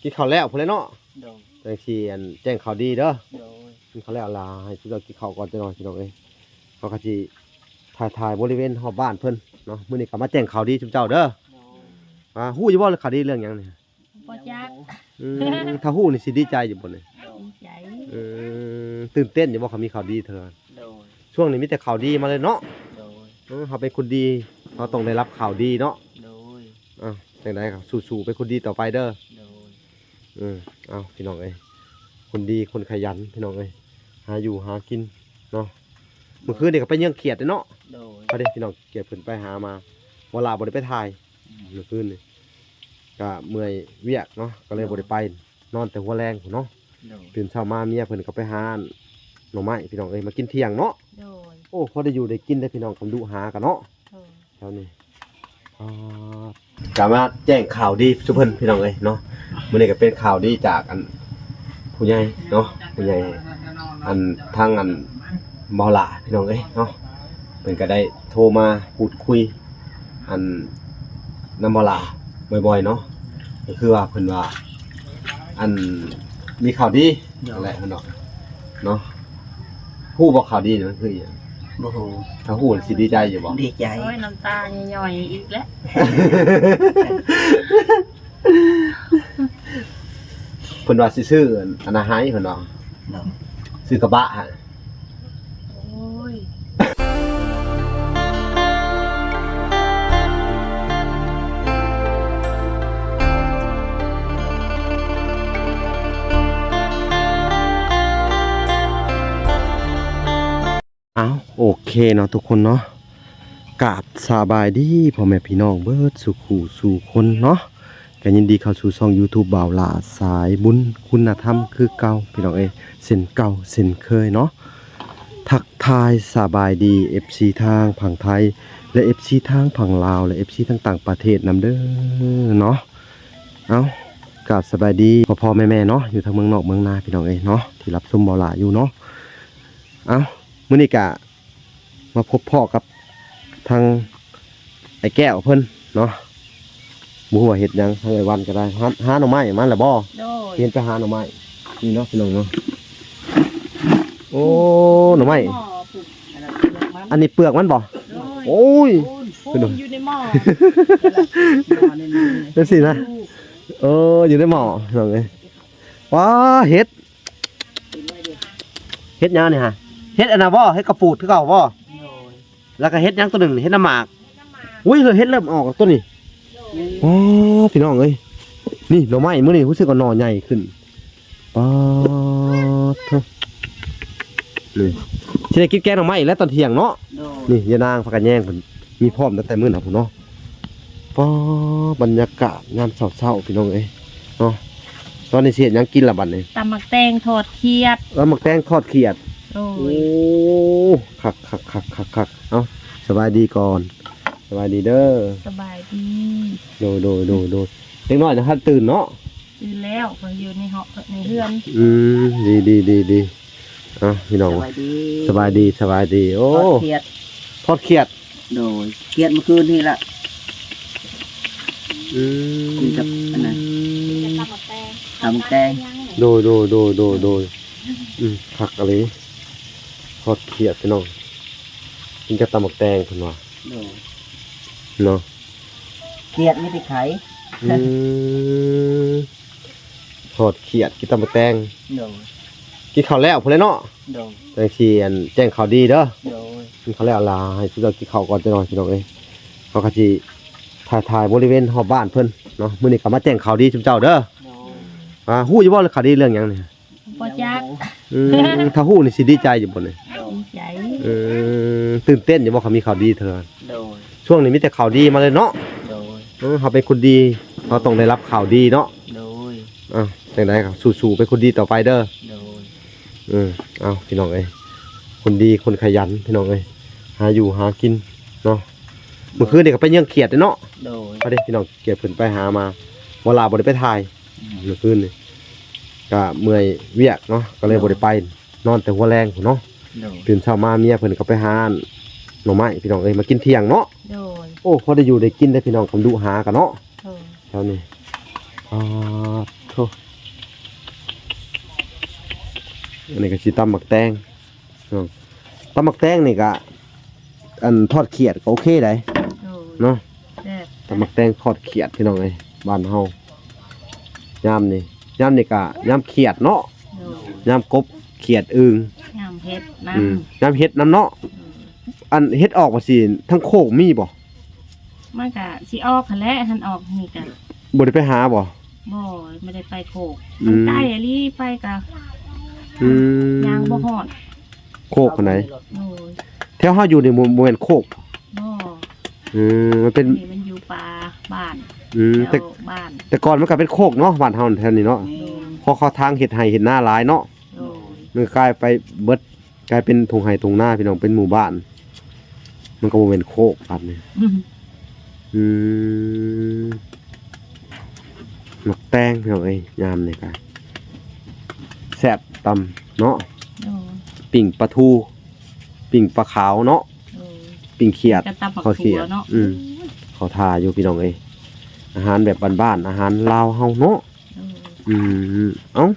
ກິນເຂົ້າແລ້ວພຸ້ນແຫຼະເນາະ. ໂດຍ. ຈັ່ງຊິ ອັນ ແຈ້ງຂ່າວດີເດີ. ໂດຍ. ກິນເຂົ້າແລ້ວລະ ໃຫ້ຊຸມເຈົ້າກິນເຂົ້າກ່ອນຈັກໜ່ອຍ ພີ່ນ້ອງເອີຍ. ເຮົາກໍຊິຖ່າຍ ຖ່າຍບໍລິເວນຮອບບ້ານເພິ່ນເນາະ. ມື້ນີ້ກໍມາແຈ້ງຂ່າວດີຊຸມເຈົ້າເດີ. ໂດຍ. ອ່າ ຮູ້ຢູ່ບໍ່ ຂ່າວດີເລື່ອງຫຍັງນີ້? ບໍ່ຈັກ. ອືມ ຖ້າຮູ້ນີ້ຊິດີໃຈຢູ່ບໍ່ນີ້? ດີໃຈ. ອືມ ຕື່ນເຕັ້ນຢູ່ບໍ່ ຄັນມີຂ່າວດີເທື່ອ? ໂດຍ. ຊ່ວງນີ້ມີແຕ່ຂ່າວດີມາເລີຍເນາະ. ໂດຍ. ເອີ ເຮົາເປັນຄົນດີ ເຮົາຕ້ອງໄດ້ຮັບຂ່າວດີເນາະ. ໂດຍ. ອ່າ ຈັ່ງໃດກໍສູ້ໆ ເປັນຄົນດີຕໍ່ໄປເດີ. ໂດຍ. ອືມ ເອົາ ພີ່ນ້ອງເອີຍ ຄົນດີ ຄົນຂະຫຍັນ ພີ່ນ້ອງເອີຍ ຫາຢູ່ຫາກິນເນາະ. ເມື່ອຄືນນີ້ກໍໄປເຍືອງຂຽດເດ້ເນາະ. ໂດຍ. ເອົາເດ້ ພີ່ນ້ອງ ຂຽດເພິ່ນໄປຫາມາ ບໍ່ລະ ບໍ່ໄດ້ໄປຖ່າຍ. ອືມ ເມື່ອຄືນນີ້ກະເມື່ອຍວຽກເນາະ ກໍເລີຍ ໂດຍ ບໍ່ໄດ້ໄປ ນອນແຕ່ຫົວແລງພຸ້ນເນາະ. ໂດຍ. ຕື່ນເຊົ້າມາເມຍເພິ່ນກໍໄປຫາໜໍ່ໄມ້ ພີ່ນ້ອງເອີຍ ມາກິນທ່ຽງເນາະ. ໂດຍ. ໂອ້ ພໍໄດ້ຢູ່ໄດ້ກິນເດ້ ພີ່ນ້ອງ ຄຳດຸຫາກັນເນາະ. ໂດຍ. ແຖວນີ້ ອ່າ ກະມາແຈ້ງຂ່າວດີສູ່ເພິ່ນ ພີ່ນ້ອງເອີຍເນາະ. ມື້ນີ້ກໍເປັນຂ່າວດີຈາກ ອັນ ຜູ້ໃຫຍ່ເນາະ ຜູ້ໃຫຍ່ ອັນ ທາງ ອັນ ບໍ່ລະ ພີ່ນ້ອງເອີຍເນາະ. ເພິ່ນກໍໄດ້ໂທມາພູດຄຸຍ ອັນ ນຳບໍ່ລະ ບ່ອຍໆເນາະ. ກໍຄືວ່າເພິ່ນວ່າ ອັນ ມີຂ່າວດີ ໂດຍ ນັ້ນແຫຼະເນາະ ເນາະ. ຮູ້ບໍ່ ຂ່າວດີນີ້ມັນຄືອີ່ຫຍັງ? ບໍ່ຮູ້. ຖ້າຮູ້ຊິດີໃຈຢູ່ບໍ່? ດີໃຈ. ໂອ້ຍ ນ້ຳຕາຍ່ອຍໆອີກແລ້ວ. ເພິ່ນວ່າຊິຊື້ ອັນ ອັນນາໄຮ ເພິ່ນວ່າ ເນາະ ຊື້ກະບະຫັ້ນ. ໂອ້ຍ ອ້າວ ໂອເຄເນາະທຸກຄົນເນາະ. ກາບສະບາຍດີພໍ່ແມ່ພີ່ນ້ອງເບິດສູ່ຄູ່ສູ່ຄົນເນາະ. ກໍຍິນດີເຂົ້າສູ່ຊ່ອງຢູທູບບ່າວຫຼ້າສາຍບຸນຄຸນນະທຳຄືເກົ່າ ພີ່ນ້ອງເອີຍ ເຊັ່ນເກົ່າເຊັ່ນເຄີຍເນາະ. ທັກທາຍສະບາຍດີເອັຟຊີທາງຝັ່ງໄທ ແລະ ເອັຟຊີທາງຝັ່ງລາວ ແລະ ເອັຟຊີທາງຕ່າງປະເທດນຳເດີເນາະ. ເອົ້າ ກາບສະບາຍດີພໍ່ໆແມ່ໆເນາະ ຢູ່ທາງເມືອງນອກເມືອງນາ ພີ່ນ້ອງເອີຍເນາະ ທີ່ຮັບຊົມບ່າວຫຼ້າຢູ່ເນາະ. ເອົ້າ ມື້ນີ້ກະມາພົບພໍ້ກັບທາງອ້າຍແກ້ວເພິ່ນເນາະ. ບໍ່ຮູ້ວ່າເຮັດຫຍັງ ທາງອ້າຍວັນກໍໄດ້ ຫາ ຫາໜໍ່ໄມ້ມາແລ້ວບໍ່? ໂດຍ. ເຫັນໄປຫາໜໍ່ໄມ້ນີ້ເນາະ ພີ່ນ້ອງເນາະ. ໂອ້ ໜໍ່ໄມ້ ອັນນີ້ເປືອກມັນບໍ່? ໂດຍ. ໂອ້ຍ ໂອ້ຍ ຢູ່ໃນໝໍ້ ຈັ່ງຊີ້ນະ. ເອີ ຢູ່ໃນໝໍ້ ພີ່ນ້ອງເອີຍ. ວ້າ ເຫັດ ເຫັດຫຍັງນີ້ຮະ? ເຫັດອັນນັ້ນບໍ່? ເຫັດກະປູດຄືເກົ່າບໍ່? ໂດຍ. ແລ້ວກໍເຫັດຫຍັງຕົວໜຶ່ງ ເຫັດນ້ຳໝາກ. ເຫັດນ້ຳໝາກ. ອຸ້ຍ ເຫັດເລີ່ມອອກຕົວນີ້. ໂດຍ. ອໍ ພີ່ນ້ອງເອີຍ ນີ້ໜໍ່ໄມ້ມື້ນີ້ຮູ້ສຶກວ່າໜໍ່ໃຫຍ່ຂຶ້ນ. ປາດໂທ້ ນີ້ຊິໄດ້ກິນແກງໜໍ່ໄມ້ອີກແລ້ວຕອນທ່ຽງເນາະ. ໂດຍ. ນີ້ຍານາງ ຜັກກະແຍງເພິ່ນ ມີພ້ອມຕັ້ງແຕ່ມື້ນັ້ນພຸ້ນເນາະ. ປ້າ ບັນຍາກາດຍາມເຊົ້າໆ ພີ່ນ້ອງເອີຍເນາະ. ຕອນນີ້ຊິເຮັດຫຍັງກິນລະບັດນີ້? ຕຳໝາກແຕງທອດຂຽດ. ຕຳໝາກແຕງທອດຂຽດ. ໂດຍ. ໂອ້ ຄັກໆໆໆໆ. ເອົ້າ ສະບາຍດີກ່ອນ ສະບາຍດີເດີ. ສະບາຍດີ. ໂດຍໆໆໆ. ເດັກນ້ອຍນະ ທັນຕື່ນເນາະ? ຕື່ນແລ້ວ ເພິ່ນຢູ່ໃນເຮືອນ ໃນເຮືອນ. ອືມ ດີໆໆໆ. ອ່ະ ພີ່ນ້ອງ ສະບາຍດີ ສະບາຍດີ ສະບາຍດີ. ໂອ້ ທອດຂຽດ ທອດຂຽດ. ໂດຍ ຂຽດມື້ຄືນນີ້ລະ. ອືມ ກິນກັບອັນນັ້ນ ຕຳໝາກແຕງ ຕຳໝາກແຕງ. ໂດຍໆໆໆໆ. ອືມ ຄັກອີ່ຫຼີ ທອດຂຽດ ພີ່ນ້ອງ ກິນກັບຕຳໝາກແຕງເພິ່ນວ່າ. ໂດຍ ເນາະ ຂຽດມີແຕ່ໄຂ່. ອືມ ທອດຂຽດ ກິນຕຳໝາກແຕງ. ໂດຍ ກິນເຂົ້າແລ້ວພຸ້ນແຫຼະເນາະ. ໂດຍ ຈັ່ງຊິ ອັນ ແຈ້ງຂ່າວດີເດີ. ໂດຍ ກິນເຂົ້າແລ້ວລະ ໃຫ້ຊຸມເຈົ້າກິນເຂົ້າກ່ອນຈັກໜ່ອຍ ພີ່ນ້ອງເອີຍ. ເຮົາກໍຊິຖ່າຍ ຖ່າຍບໍລິເວນຮອບບ້ານເພິ່ນເນາະ. ມື້ນີ້ກໍມາແຈ້ງຂ່າວດີຊຸມເຈົ້າເດີ. ໂດຍ ອ່າ ຮູ້ຢູ່ບໍ່ ຂ່າວດີເລື່ອງຫຍັງນີ້? ບໍ່ຈັກ. ອືມ ຖ້າຮູ້ນີ້ຊິດີໃຈຢູ່ບໍ່ນີ້? ດີໃຈ. ອືມ ຕື່ນເຕັ້ນຢູ່ບໍ່ ຄັນມີຂ່າວດີເທື່ອ? ໂດຍ ຊ່ວງນີ້ມີແຕ່ຂ່າວດີມາເລີຍເນາະ. ໂດຍ ເອີ ເຮົາເປັນຄົນດີ ເຮົາຕ້ອງໄດ້ຮັບຂ່າວດີເນາະ. ໂດຍ ອ່າ ຈັ່ງໃດກໍສູ້ໆ ເປັນຄົນດີຕໍ່ໄປເດີ. ໂດຍ ເອີ ເອົາ ພີ່ນ້ອງເອີຍ ຄົນດີ ຄົນຂະຫຍັນ ພີ່ນ້ອງເອີຍ ຫາຢູ່ຫາກິນເນາະ. ເມື່ອຄືນນີ້ກໍໄປເຍືອງຂຽດເດ້ເນາະ. ໂດຍ ໄປເດ້ ພີ່ນ້ອງ ຂຽດເພິ່ນໄປຫາມາ ບໍ່ລະ ບໍ່ໄດ້ໄປຖ່າຍ. ອືມ ເມື່ອຄືນນີ້ກະເມື່ອຍວຽກເນາະ ກໍເລີຍ ໂດຍ ບໍ່ໄດ້ໄປ ນອນແຕ່ຫົວແລງພຸ້ນເນາະ. ໂດຍ ຕື່ນເຊົ້າມາເມຍເພິ່ນກໍໄປຫາໜໍ່ໄມ້ ພີ່ນ້ອງເອີຍ ມາກິນທ່ຽງເນາະ. ໂດຍ ໂອ້ ພໍໄດ້ຢູ່ໄດ້ກິນເດ້ ພີ່ນ້ອງ ຄຳດຸຫາກັນເນາະ. ໂດຍ ແຖວນີ້ ປາດໂທ້ ໂອ້ ອັນນີ້ກໍຊິຕຳໝາກແຕງເນາະ ຕຳໝາກແຕງນີ້ກໍ ອັນທອດຂຽດກໍໂອເຄໄດ໋ ໂດຍ ເນາະ ແຊບ ຕຳໝາກແຕງທອດຂຽດ ພີ່ນ້ອງເອີຍ ບ້ານເຮົາ ຍາມນີ້ ຍາມນີ້ກໍຍາມຂຽດເນາະ ໂດຍ ຍາມກົບຂຽດອຶ່ງ ຍາມເຫັດນຳ ອືມ ຍາມເຫັດນຳເນາະ ອືມ ອັນເຫັດອອກວ່າຊິ ທາງໂຄກມີບໍ່? ມັນກະຊິອອກຫັ້ນແຫຼະ ຫັ້ນອອກນີ້ກະ ບໍ່ໄດ້ໄປຫາບໍ່? ບໍ່ ບໍ່ໄດ້ໄປໂຄກ ອືມ ມັນໄກອີ່ຫຼີ ໄປກະ ອືມ ຍ່າງບໍ່ຮອດ ໂຄກອັນໃດ? ໂດຍ ແຖວເຮົາຢູ່ນີ້ບໍ່ ບໍ່ແມ່ນໂຄກບໍ່? ບໍ່ ອືມ ມັນເປັນ ນີ້ມັນຢູ່ປ່າບ້ານ ອືມ ແຖວ ແຕ່ ບ້ານ ແຕ່ກ່ອນມັນກະເປັນໂຄກເນາະ ບ້ານເຮົາແຖວນີ້ເນາະ ໂດຍ ເພາະເຂົາທາງເຮັດໄຮ່ເຮັດນາຫຼາຍເນາະ ໂດຍ ມັນກາຍໄປເບິດ ກາຍເປັນທົ່ງໄຮ່ທົ່ງນາ ພີ່ນ້ອງ ເປັນໝູ່ບ້ານ ມັນກໍບໍ່ແມ່ນໂຄກບາດນີ້ ອືມ ອືມ ໝາກແຕງ ພີ່ນ້ອງເອີຍ ຍາມນີ້ກະແຊບ ຕຳເນາະ ໂດຍ ປີ້ງປາທູ ປີ້ງປາຂາວເນາະ ໂດຍ ປີ້ງຂຽດ ກິນກັບຕຳບັກ ເຂົ້າຂຽດ ຖົ່ວເນາະ ອືມ ໂອ້ຍ ເຂົ້າທ່າຢູ່ ພີ່ນ້ອງເອີຍ ອາຫານແບບບ້ານໆ ອາຫານລາວເຮົາເນາະ ໂດຍ ອືມ ເອົ້າ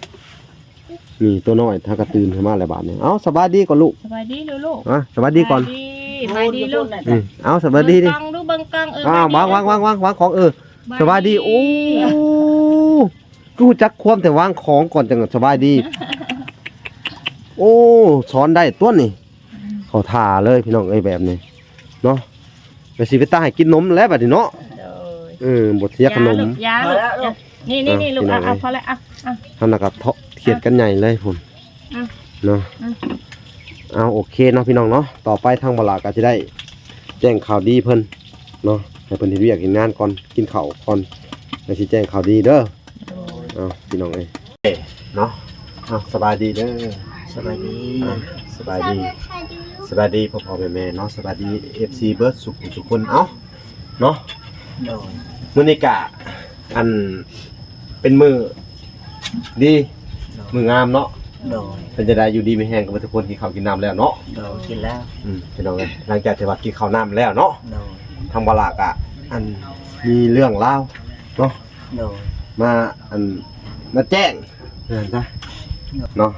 ນີ້ຕົວນ້ອຍ ຖ້າກະຕື່ນຂຶ້ນມາແລ້ວບາດນີ້ ເອົ້າ ສະບາຍດີກ່ອນລູກ ສະບາຍດີລູກ ອ່ະ ສະບາຍດີກ່ອນ ສະບາຍດີ ສະບາຍດີລູກ ອືມ ເອົ້າ ສະບາຍດີ ເບິ່ງກ້ອງດູ ເບິ່ງກ້ອງ ເອີ ອ່າ ວາງ ວາງ ວາງ ວາງ ວາງຂອງ ເອີ ສະບາຍດີ ໂອ້ ຄືຮູ້ຈັກຄວາມແຕ່ວາງຂອງກ່ອນ ຈັ່ງສະບາຍດີ ໂອ້ ສອນໄດ້ຕົວນີ້ ເຂົ້າທ່າເລີຍ ພີ່ນ້ອງເອີຍ ແບບນີ້ເນາະ ແຕ່ຊິໄປຕາໃຫ້ກິນນົມແລ້ວບາດນີ້ເນາະ ໂດຍ ເອີ ບໍ່ເສຍຂະໜົມ ຢ່າລູກ ຢ່າລູກ ນີ້ໆໆ ລູກ ອ່ະ ອ່ະ ພີ່ນ້ອງເອີຍ ພໍແລ້ວ ອ່ະ ອ່ະ ເຮົານະກໍຂຽດກັນໃຫຍ່ເລີຍພຸ້ນ ອ່ະ ເນາະ ອ່ະ ເອົາ ໂອເຄເນາະ ພີ່ນ້ອງເນາະ ຕໍ່ໄປທາງບ່າວຫຼ້າກໍຊິໄດ້ແຈ້ງຂ່າວດີເພິ່ນເນາະ ໃຫ້ເພິ່ນເຮັດວຽກເຮັດງານກ່ອນ ກິນເຂົ້າກ່ອນ ແລ້ວຊິແຈ້ງຂ່າວດີເດີ ເອົາ ພີ່ນ້ອງເອີຍ ເນາະ ເອົາ ສະບາຍດີເດີ ສະບາຍດີ ອ່າ ສະບາຍດີ ສະບາຍດີພໍ່ໆແມ່ໆເນາະ ສະບາຍດີ ເອັຟຊີ ເບິດສູ່ຜູ້ສູ່ຄົນ ເອົາ ເນາະ ໂດຍ ມື້ນີ້ກະ ອັນ ເປັນມື້ດີ ໂດຍ ມື້ງາມເນາະ ໂດຍ ເປັນຈັ່ງໃດ ຢູ່ດີມີແຮງກັນເບິດທຸກຄົນ ກິນເຂົ້າກິນນ້ຳແລ້ວເນາະ ໂດຍ ກິນແລ້ວ ອືມ ພີ່ນ້ອງເອີຍ ຫຼັງຈາກທີ່ວ່າກິນເຂົ້ານ້ຳແລ້ວເນາະ ໂດຍ ທາງບ່າວຫຼ້າກະ ອັນ ມີເລື່ອງລາວເນາະ ໂດຍ ມາ ອັນ ມາແຈ້ງ ແມ່ນຊະ ເນາະ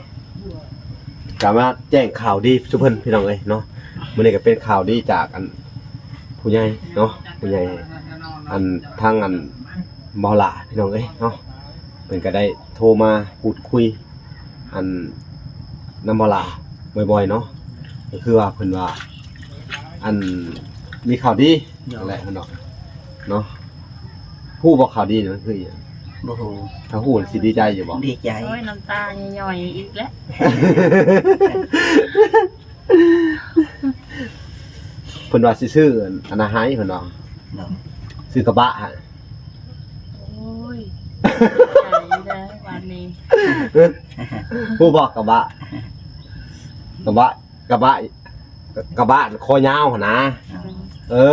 ກະມາແຈ້ງຂ່າວດີສູ່ເພິ່ນ ພີ່ນ້ອງເອີຍເນາະ ມື້ນີ້ກະເປັນຂ່າວດີຈາກ ອັນ ຜູ້ໃຫຍ່ເນາະ ຜູ້ໃຫຍ່ ອັນ ທາງ ອັນ ບ່າວຫຼ້າ ພີ່ນ້ອງເອີຍເນາະ ເພິ່ນກະໄດ້ໂທມາພູດຄຸຍ ອັນ ນຳບ່າວຫຼ້າບ່ອຍໆເນາະ ກໍຄືວ່າເພິ່ນວ່າ ອັນ ມີຂ່າວດີ ໂດຍ ນັ້ນແຫຼະເນາະ ເນາະ ຮູ້ບໍ່ຂ່າວດີນີ້ມັນຄືອີ່ຫຍັງ? ບໍ່ຮູ້ ຖ້າຮູ້ຊິດີໃຈຢູ່ບໍ່? ດີໃຈ ໂອ້ຍ ນ້ຳຕາຍ່ອຍໆອີກແລ້ວ ເພິ່ນວ່າຊິຊື້ ອັນ ອັນນາໄຮ ເພິ່ນວ່າ ໂດຍ ຊື້ກະບະໃຫ້ ໂອ້ຍ ໃຈເດີບາດນີ້ ຮູ້ບໍ່ກະບະ ກະບະ ກະບະ ກະບະຄໍຍາວຫັ້ນນາ ເອີ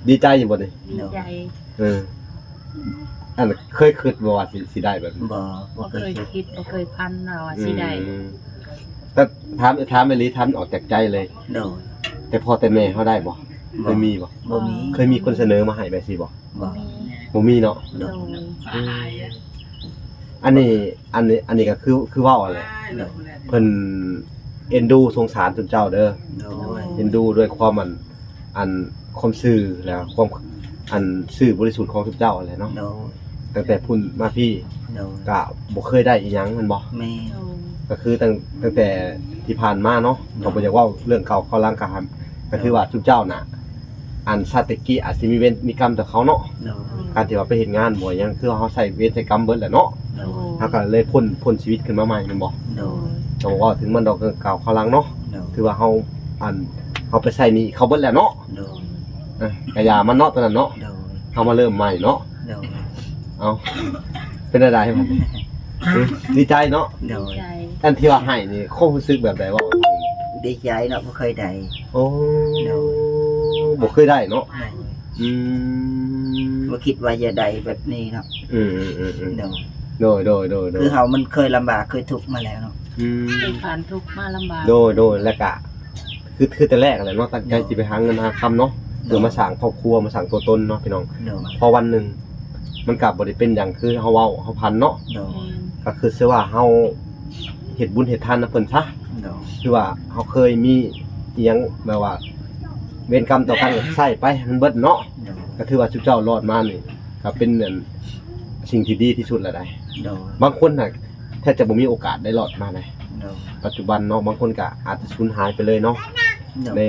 ດີໃຈຢູ່ບໍ່ນີ້? ດີໃຈ ເອີ ອັນ ເຄີຍຄິດບໍ່ວ່າຊິ ຊິໄດ້ແບບນີ້? ບໍ່ ບໍ່ເຄີຍຄິດ ບໍ່ເຄີຍຝັນວ່າຊິໄດ້ ອືມ ແຕ່ຖາມ ຖາມອີ່ຫຼີ ຖາມອອກຈາກໃຈເລີຍ ໂດຍ ແຕ່ພໍ່ແຕ່ແມ່ເຮົາໄດ້ບໍ່? ບໍ່ ເຄີຍມີບໍ່? ບໍ່ມີ ເຄີຍມີຄົນສະເໜີມາໃຫ້ແບບຊີ້ບໍ່? ບໍ່ ບໍ່ມີເນາະ ໂດຍ ອືມ ອັນນີ້ ອັນນີ້ ອັນນີ້ກໍຄື ຄືເວົ້າຫັ້ນແຫຼະ ໂດຍ ເພິ່ນເອັນດູສົງສານຊຸມເຈົ້າເດີ ໂດຍ ເອັນດູດ້ວຍຄວາມ ອັນ ອັນ ຄວາມຊື່ ແລະ ຄວາມ ອັນ ຊື່ບໍລິສຸດຂອງຊຸມເຈົ້າຫັ້ນແຫຼະເນາະ ໂດຍ ຕັ້ງແຕ່ພຸ້ນມາພີ້ ໂດຍ ກະບໍ່ເຄີຍໄດ້ອີ່ຫຍັງແມ່ນບໍ່? ແມ່ນ ໂດຍ ກໍຄືຕັ້ງ ຕັ້ງແຕ່ທີ່ຜ່ານມາເນາະ ໂດຍ ກໍບໍ່ຢາກເວົ້າເລື່ອງເກົ່າຄາວຫຼັງ ກໍ ກໍຖືວ່າຊຸມເຈົ້ານະ ອັນຊາດຕະກີ້ອາດຊິມີເວນມີກຳຕໍ່ເຂົາເນາະ ໂດຍ ການທີ່ວ່າໄປເຮັດງານບໍ່ຫຍັງ ຄືເຮົາໃຊ້ເວນໃຊ້ກຳເບິດແຫຼະເນາະ ໂດຍ ເຮົາກໍເລີຍພົ້ນ ພົ້ນຊີວິດຂຶ້ນມາໃໝ່ແມ່ນບໍ່? ໂດຍ ກໍບໍ່ເວົ້າເຖິງມັນດອກ ເລື່ອງເກົ່າຄາວຫຼັງເນາະ ໂດຍ ຖືວ່າເຮົາ ອັນ ເຮົາໄປໃຊ້ໜີ້ເຂົາເບິດແລ້ວເນາະ ໂດຍ ເອີ ກະຢ່າມັນເນາະ ຕອນນັ້ນເນາະ ໂດຍ ເຮົາມາເລີ່ມໃໝ່ເນາະ ໂດຍ ເອົ້າ ເປັນແນວໃດບັດນີ້? ດີໃຈເນາະ ໂດຍ ອັນທີ່ວ່າໃຫ້ນີ້ ຄວາມຮູ້ສຶກແບບໃດເວົ້າ? ດີໃຈເນາະ ບໍ່ເຄີຍໄດ້ ໂອ້ ໂດຍ ບໍ່ເຄີຍໄດ້ເນາະ ໂດຍ ອືມ ບໍ່ຄິດວ່າຈະໄດ້ແບບນີ້ເນາະ ອືມໆໆໆ ໂດຍ ໂດຍໆໆໆ ຄືເຮົາມັນເຄີຍລຳບາກເຄີຍທຸກມາແລ້ວເນາະ ອືມ ເຄີຍຜ່ານທຸກມາລຳບາກ ໂດຍໆ ແລ້ວກະ ຄື ຄືແຕ່ແລກຫັ້ນແຫຼະເນາະ ຕັ້ງໃຈ ໂດຍ ຊິໄປຫາເງິນຫາຄຳເນາະ ໂດຍ ເພື່ອມາສ້າງຄອບຄົວ ມາສ້າງຕົວຕົນເນາະ ພີ່ນ້ອງ ໂດຍ ເພາະວັນໜຶ່ງ ມັນກໍບໍ່ໄດ້ເປັນຫຍັງຄືເຮົາເວົ້າເຮົາພັນເນາະ. ໂດຍ ກໍຄືຊິວ່າເຮົາເຮັດບຸນເຮັດທານນຳເພິ່ນຊະ. ໂດຍ ຄືວ່າເຮົາເຄີຍມີອີ່ຫຍັງແບບວ່າເວນກຳຕໍ່ກັນ ກໍໃຊ້ໄປໃຫ້ມັນເບິດເນາະ. ໂດຍ ກໍຖືວ່າຊຸມເຈົ້າລອດມານີ້ ກໍເປັນອັນ ສິ່ງທີ່ດີທີ່ສຸດແລ້ວໃດ໋. ໂດຍ ບາງຄົນນະ ແທບຈະບໍ່ມີໂອກາດໄດ້ລອດມາໃດ໋. ໂດຍ ປັດຈຸບັນເນາະ ບາງຄົນກໍອາດຈະສູນຫາຍໄປເລີຍເນາະ. ໂດຍ ໃນ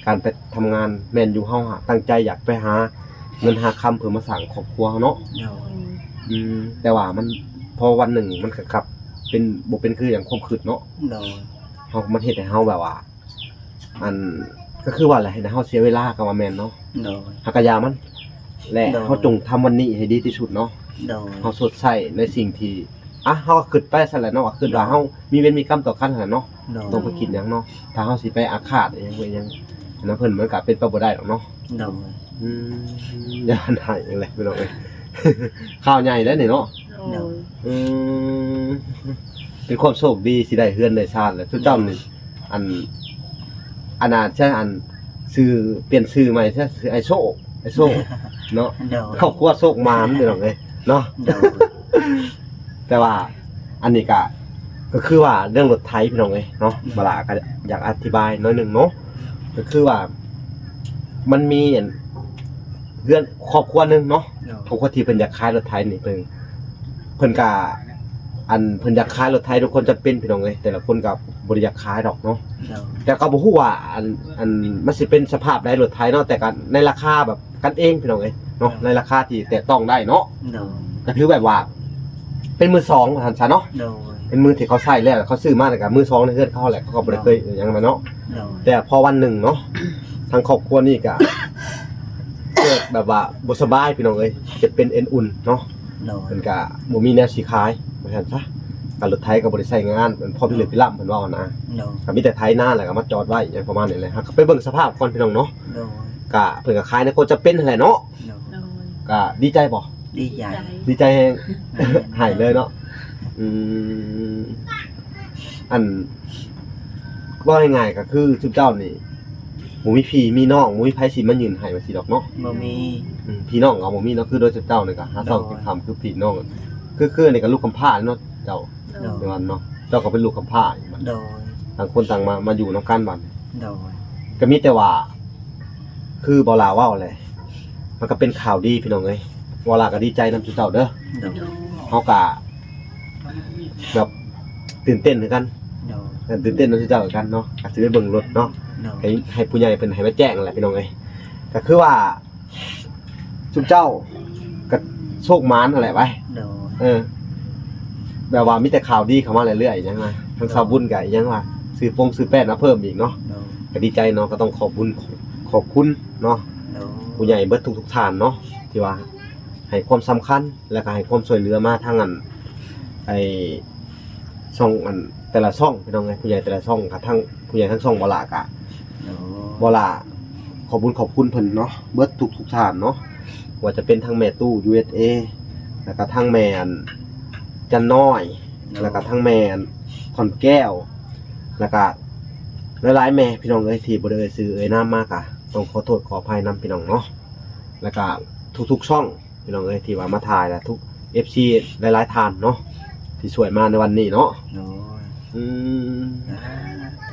ການໄປທຳງານ ແມ່ນຢູ່ ເຮົາຫາ ຕັ້ງໃຈຢາກໄປຫາເງິນຫາຄຳເພື່ອມາສ້າງຄອບຄົວເຮົາເນາະ. ໂດຍ ອືມ ແຕ່ວ່າມັນ ພໍວັນໜຶ່ງມັນກໍກັບເປັນ ບໍ່ເປັນຄືຢ່າງຄວາມຄິດເນາະ. ໂດຍ ເຮົາ ມັນເຮັດໃຫ້ເຮົາແບບວ່າ ອັນ ກໍຄືວ່າແຫຼະ ເຮັດໃຫ້ເຮົາເສຍເວລາກໍວ່າແມ່ນເນາະ. ໂດຍ ເຮົາກໍຢ່າມັນ ແລະ ໂດຍ ເຮົາຈົ່ງທຳວັນນີ້ໃຫ້ດີທີ່ສຸດເນາະ. ໂດຍ ເຮົາຊົດໃຊ້ໃນສິ່ງທີ່ ອ່ະ ເຮົາກໍຄິດໄປຊັ້ນແຫຼະເນາະ ວ່າຄິດວ່າ ໂດຍ ເຮົາມີເວນມີກຳຕໍ່ກັນຫັ້ນແຫຼະເນາະ. ໂດຍ ຕ້ອງໄປຄິດຫຍັງເນາະ ຖ້າເຮົາຊິໄປອາຄາດອີ່ຫຍັງ ອີ່ຫຍັງນຳເພິ່ນ ມັນກໍເປັນໄປບໍ່ໄດ້ດອກເນາະ. ໂດຍ ອືມ ຢ່າໃຫ້ຫຍັງແຫຼະ ພີ່ນ້ອງເອີຍ ຂ່າວໃຫຍ່ແລ້ວນີ້ເນາະ. ໂດຍ ອືມ ເປັນຄວາມໂຊກດີທີ່ໄດ້ເຮືອນໄດ້ຊານແຫຼະ ຊຸມເຈົ້ານີ້. ໂດຍ ອັນ ອັນນ່າ ໃຊ່ ອັນ ຊື່ ປ່ຽນຊື່ໃໝ່ຊະ ຊື່ໄອ້ໂຊກ ໄອ້ໂຊກເນາະ. ໂດຍ ຄອບຄົວໂຊກໝານ ພີ່ນ້ອງເອີຍເນາະ. ໂດຍ ແຕ່ວ່າອັນນີ້ກະ ກໍຄືວ່າເລື່ອງລົດໄຖ ພີ່ນ້ອງເອີຍເນາະ. ໂດຍ ບາລາກໍຢາກອະທິບາຍໜ້ອຍໜຶ່ງເນາະ ກໍຄືວ່າມັນມີອັນ ເຮືອນຄອບຄົວໜຶ່ງເນາະ. ໂດຍ ຄອບຄົວທີ່ເພິ່ນຢາກຂາຍລົດໄຖນີ້ ເພິ່ນ ເພິ່ນກະ ອັນ ເພິ່ນຢາກຂາຍລົດໄຖທຸກຄົນຈຳເປັນ ພີ່ນ້ອງເອີຍ ແຕ່ລະຄົນກໍບໍ່ໄດ້ຢາກຂາຍດອກເນາະ. ໂດຍ ແຕ່ກໍບໍ່ຮູ້ວ່າ ອັນ ອັນ ມັນຊິເປັນສະພາບໃດລົດໄຖເນາະ ແຕ່ກໍໃນລາຄາແບບກັນເອງ ພີ່ນ້ອງເອີຍເນາະ. ໂດຍ ໃນລາຄາທີ່ແຕະຕ້ອງໄດ້ເນາະ. ໂດຍ ກໍຖືແບບວ່າເປັນມືສອງວ່າຊັ້ນຊະເນາະ. ໂດຍ ເປັນມືທີ່ເຂົາໃຊ້ແລ້ວ ເຂົາຊື້ມາແລ້ວກໍມືສອງໃນເຮືອນເຂົາແຫຼະ ເຂົາກໍບໍ່ໄດ້ເຄີຍຫຍັງມາເນາະ. ໂດຍ ແຕ່ພໍວັນໜຶ່ງເນາະ ທາງຄອບຄົວນີ້ກໍເກີດແບບວ່າບໍ່ສະບາຍ ພີ່ນ້ອງເອີຍ ເຈັບເປັນເອັນອຸ່ນເນາະ. ໂດຍ ເພິ່ນກະບໍ່ມີແນວຊິຂາຍວ່າຊັ້ນຊະ ກະລົດໄຖກໍບໍ່ໄດ້ໃຊ້ງານ ມັນພໍພິລຶກພິລ່ຳ ເພິ່ນເວົ້ານະ. ໂດຍ ກະມີແຕ່ໄຖນາ ແລ້ວກໍມາຈອດໄວ້ຫຍັງປະມານນີ້ແຫຼະ. ເຮົາກໍໄປເບິ່ງສະພາບກ່ອນ ພີ່ນ້ອງເນາະ. ໂດຍ ກະເພິ່ນກໍຂາຍໃນຄວາມຈຳເປັນຫັ້ນແຫຼະເນາະ. ໂດຍ ໂດຍ ກະດີໃຈບໍ່? ດີໃຈ ດີໃຈແຮງ ແມ່ນ ໃຫ້ເລີຍເນາະ. ອືມ ອັນ ເວົ້າງ່າຍໆ ກໍຄືຊຸມເຈົ້ານີ້ ບໍ່ມີພີ່ມີນ້ອງ ບໍ່ມີໃຜຊິມາຍື່ນໃຫ້ວ່າຊີ້ດອກເນາະ. ບໍ່ມີ ອືມ ພີ່ນ້ອງກໍບໍ່ມີເນາະ ຄືໂດຍຊຸມເຈົ້ານີ້ກໍຫາເຊົ້າ ໂດຍ ກິນຄ່ຳ ຄືພີ່ນ້ອງ ຄື ຄືອັນນີ້ກໍລູກກຳພ້າເນາະເຈົ້າ. ໂດຍ ແມ່ນເນາະ ເຈົ້າກໍເປັນລູກກຳພ້າອີກບັດ. ໂດຍ ຕ່າງຄົນຕ່າງມາ ມາຢູ່ນຳກັນບັດ. ໂດຍ ກໍມີແຕ່ວ່າ ຄືບໍ່ຫຼ້າເວົ້າແຫຼະ ມັນກໍເປັນຂ່າວດີ ພີ່ນ້ອງເອີຍ. ບໍ່ຫຼ້າກໍດີໃຈນຳຊຸມເຈົ້າເດີ. ໂດຍ ເຮົາກໍແບບຕື່ນເຕັ້ນຄືກັນ. ໂດຍ ກໍຕື່ນເຕັ້ນນຳຊຸມເຈົ້າຄືກັນເນາະ ກໍຊິໄປເບິ່ງລົດເນາະ. ໂດຍ ໃຫ້ ໃຫ້ຜູ້ໃຫຍ່ເພິ່ນໃຫ້ມາແຈ້ງແຫຼະ ພີ່ນ້ອງເອີຍ. ກໍຄືວ່າຊຸມເຈົ້າກໍໂຊກໝານຫັ້ນແຫຼະໄວ້. ໂດຍ ເອີ ແບບວ່າມີແຕ່ຂ່າວດີເຂົ້າມາເລື້ອຍໆ ຫຍັງວ່າ ທາງ ໂດຍ ຊາວບຸນກໍຫຍັງວ່າ ຊື້ປົງຊື້ແປ້ນມາເພີ່ມອີກເນາະ. ໂດຍ ກໍດີໃຈເນາະ ກໍຕ້ອງຂອບບຸນ ຂອບຄຸນເນາະ. ໂດຍ ຜູ້ໃຫຍ່ເບິດທຸກໆທ່ານເນາະ ທີ່ວ່າໃຫ້ຄວາມສຳຄັນ ແລ້ວກໍໃຫ້ຄວາມຊ່ວຍເຫຼືອມາທາງອັນ ໄອ້ ຊ່ອງອັນ ແຕ່ລະຊ່ອງ ພີ່ນ້ອງເອີຍ ຜູ້ໃຫຍ່ແຕ່ລະຊ່ອງ ກະທັງຜູ້ໃຫຍ່ທັງຊ່ອງບໍ່ຫຼ້າກະ ໂອ້ ບໍ່ຫຼ້າ ຂອບບຸນຂອບຄຸນເພິ່ນເນາະ ເບິດທຸກໆທ່ານເນາະ ບໍ່ວ່າຈະເປັນທັງແມ່ຕູ້ ຢູເອສເອ ແລ້ວກະທັງແມ່ອັນ ຈັນນ້ອຍ ໂອ້ ແລ້ວກະທັງແມ່ອັນ ຂອນແກ້ວ ແລ້ວກະຫຼາຍໆແມ່ ພີ່ນ້ອງເອີຍ ທີ່ບໍ່ໄດ້ເອີ່ຍຊື່ເອີ່ຍນາມມາ ກະຕ້ອງຂໍໂທດຂໍອະໄພນຳ ພີ່ນ້ອງເນາະ ແລ້ວກະທຸກໆຊ່ອງ ພີ່ນ້ອງເອີຍ ທີ່ວ່າມາຖ່າຍ ແລະ ທຸກ ເອັຟຊີ ຫຼາຍໆທ່ານເນາະ ທີ່ຊ່ວຍມາໃນວັນນີ້ເນາະ. ໂດຍ ອືມ ສາທຸ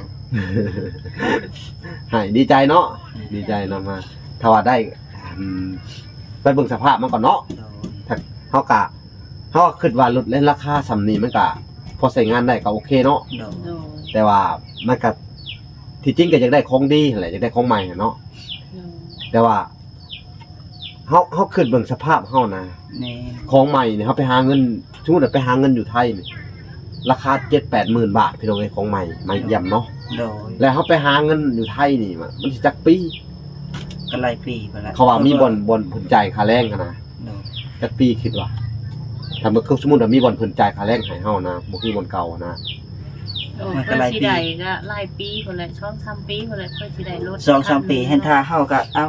ໃຫ້ດີໃຈເນາະ ອືມ ດີໃຈນຳ ມາ ຖ້າວ່າໄດ້ ອືມ ໄປເບິ່ງສະພາບມັນກ່ອນເນາະ. ໂດຍ ຖ້າເຮົາກະ ເຮົາກະຄິດວ່າລົດໃນລາຄາສ່ຳນີ້ ມັນກະພໍໃຊ້ງານໄດ້ ກະໂອເຄເນາະ. ໂດຍ ໂດຍ ແຕ່ວ່າມັນກະ ທີ່ຈິງກະຢາກໄດ້ຂອງດີຫັ້ນແຫຼະ ຢາກໄດ້ຂອງໃໝ່ຫັ້ນເນາະ. ໂດຍ ແຕ່ວ່າ ເຮົາ ເຮົາຄິດເບິ່ງສະພາບເຮົານະ ແມ່ນ ຂອງໃໝ່ນີ້ ເຮົາໄປຫາເງິນ ສົມມຸດວ່າໄປຫາເງິນຢູ່ໄທນີ້ ລາຄາເຈັດແປດໝື່ນບາດ ພີ່ນ້ອງເອີຍ ຂອງໃໝ່ ໃໝ່ຢ້ຽມເນາະ. ໂດຍ ແລ້ວເຮົາໄປຫາເງິນຢູ່ໄທນີ້ ມັນຊິຈັກປີ? ກໍຫຼາຍປີພຸ້ນແຫຼະ ເຂົາວ່າມີບ່ອນ ບ່ອນເພິ່ນຈ່າຍຄ່າແຮງຫັ້ນນະ. ໂດຍ ຈັກປີຄິດວ່າ ຖ້າເໝືອນ ສົມມຸດວ່າມີບ່ອນເພິ່ນຈ່າຍຄ່າແຮງໃຫ້ເຮົານະ ບໍ່ຄືບ່ອນເກົ່ານະ. ໂອ້ ມັນກໍຫຼາຍປີ ເພື່ອຊິໄດ້ກໍຫຼາຍປີພຸ້ນແຫຼະ ສອງສາມປີພຸ້ນແຫຼະ ເພື່ອຊິໄດ້ລົດ ສອງສາມປີ ແມ່ນ ຫັ້ນ ຖ້າເຮົາກໍ ເອົ້າ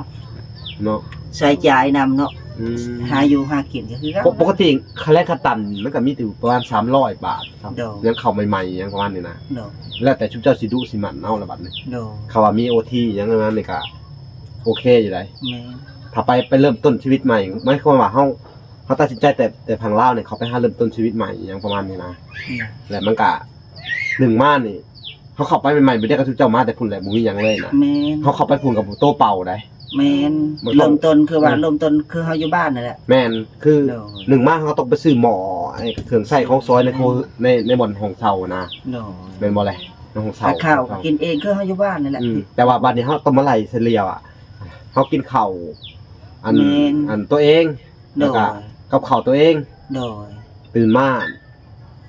ເນາະ ໃຊ້ຈ່າຍນຳເນາະ. ອືມ ຫາຢູ່ຫາກິນກໍຄືເກົ່າ ປົກກະຕິຄ່າແຮງຂັ້ນຕ່ຳມັນກໍມີຢູ່ປະມານສາມຮ້ອຍບາດ ໂດຍ ຍັງເຂົ້າໃໝ່ໆຫຍັງປະມານນີ້ນະ. ໂດຍ ແລ້ວແຕ່ຊຸມເຈົ້າຊິດຸຊິໝັ່ນເອົາລະບັດນີ້. ໂດຍ ເຂົາວ່າມີໂອທີຫຍັງນັ້ນນີ້ກໍໂອເຄຢູ່ໃດ໋. ແມ່ນ ຖ້າໄປ ໄປເລີ່ມຕົ້ນຊີວິດໃໝ່ ໝາຍຄວາມວ່າເຮົາ ເຂົາຕັດສິນໃຈແຕ່ ແຕ່ຝັ່ງລາວນີ້ ເຂົາໄປຫາເລີ່ມຕົ້ນຊີວິດໃໝ່ ຫຍັງປະມານນີ້ນະ ອືມ ແລ້ວມັນກະ ໜຶ່ງມານີ້ ເຮົາເຂົ້າໄປໃໝ່ໆ ບາດດຽວກໍຖືກເຈົ້າມາແຕ່ພຸ້ນແຫຼະ ບໍ່ມີຫຍັງເລີຍນະ ແມ່ນ ເຮົາເຂົ້າໄປພຸ້ນກໍໂຕເປົ່າໃດ ແມ່ນ ມັນຕ້ອງ ເລີ່ມຕົ້ນຄືວ່າ ເອີ ເລີ່ມຕົ້ນຄືເຮົາຢູ່ບ້ານນັ້ນແຫຼະ ແມ່ນ ຄື ໂດຍ ໜຶ່ງມາເຮົາກໍຕ້ອງໄປຊື້ໝໍ້ ໄອ້ເຄື່ອງໃຊ້ຂອງຊອຍໃນ ແມ່ນ ໂຮ ໃນ ໃນບ່ອນຫ້ອງເຊົ່ານະ ໂດຍ ແມ່ນບໍ່ແຫຼະ ໃນຫ້ອງເຊົ່າ ແລ້ວເຂົ້າກໍກິນເອງຄືເຮົາຢູ່ບ້ານນັ້ນແຫຼະ ອືມ ແຕ່ວ່າບາດນີ້ເຮົາຕ້ອງມາໄລ່ສະເລ່ຍວ່າ ເຮົາກິນເຂົ້າ ອັນ ແມ່ນ ອັນຕົວເອງ ໂດຍ ແລ້ວກໍກັບເຂົ້າຕົວເອງ ໂດຍ ຕື່ນມາ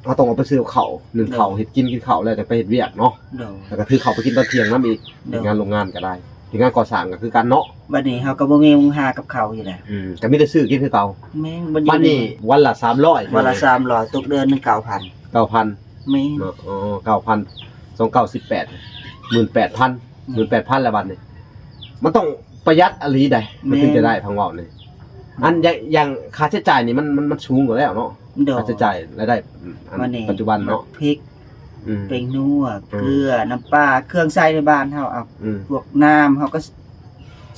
ເຮົາຕ້ອງອອກໄປຊື້ກັບເຂົ້າ ໜຶ້ງເຂົ້າ ໂດຍ ເຮັດກິນ ກິນເຂົ້າແລ້ວຈັ່ງໄປເຮັດວຽກເນາະ ໂດຍ ແລ້ວກໍຖືເຂົ້າໄປກິນຕອນທ່ຽງນຳອີກ ໂດຍ ເຮັດງານໂຮງງານກໍໄດ້ ເຮັດງານກໍ່ສ້າງກໍຄືກັນເນາະ ບັດນີ້ເຮົາກໍບໍ່ມີຫຍັງຫາກັບເຂົ້າຢູ່ແລ້ວ ອືມ ກໍມີແຕ່ຊື້ກິນຄືເກົ່າ ແມ່ນ ບັດນີ້ວັນລະສາມຮ້ອຍ ວັນລະສາມຮ້ອຍ ຕົກເດືອນໜຶ່ງເກົ້າພັນ ເກົ້າພັນ ແມ່ນ ເນາະ ເກົ້າພັນ ສອງເກົ້າສິບແປດ ໝື່ນແປດພັນ ອືມ ໝື່ນແປດພັນແລ້ວບັດນີ້ ມັນຕ້ອງປະຢັດອີ່ຫຼີໃດ ມັນເຖິງຈະໄດ້ ແມ່ນ ພັງເວົ້ານີ້ ອັນ ຢ່າງ ຢ່າງຄ່າໃຊ້ຈ່າຍນີ້ມັນ ມັນ ມັນສູງຢູ່ແລ້ວເນາະ ໂດຍ ຄ່າໃຊ້ຈ່າຍລາຍໄດ້ ອືມ ອັນ ບັດນີ້ ປັດຈຸບັນເນາະ ໝາກພິກ ອືມ ແປ້ງນົວ ອືມ ເກືອ ນ້ຳປາ ເຄື່ອງໃຊ້ໃນບ້ານເຮົາ ເອົາ ອືມ ພວກນ້ຳເຮົາກໍ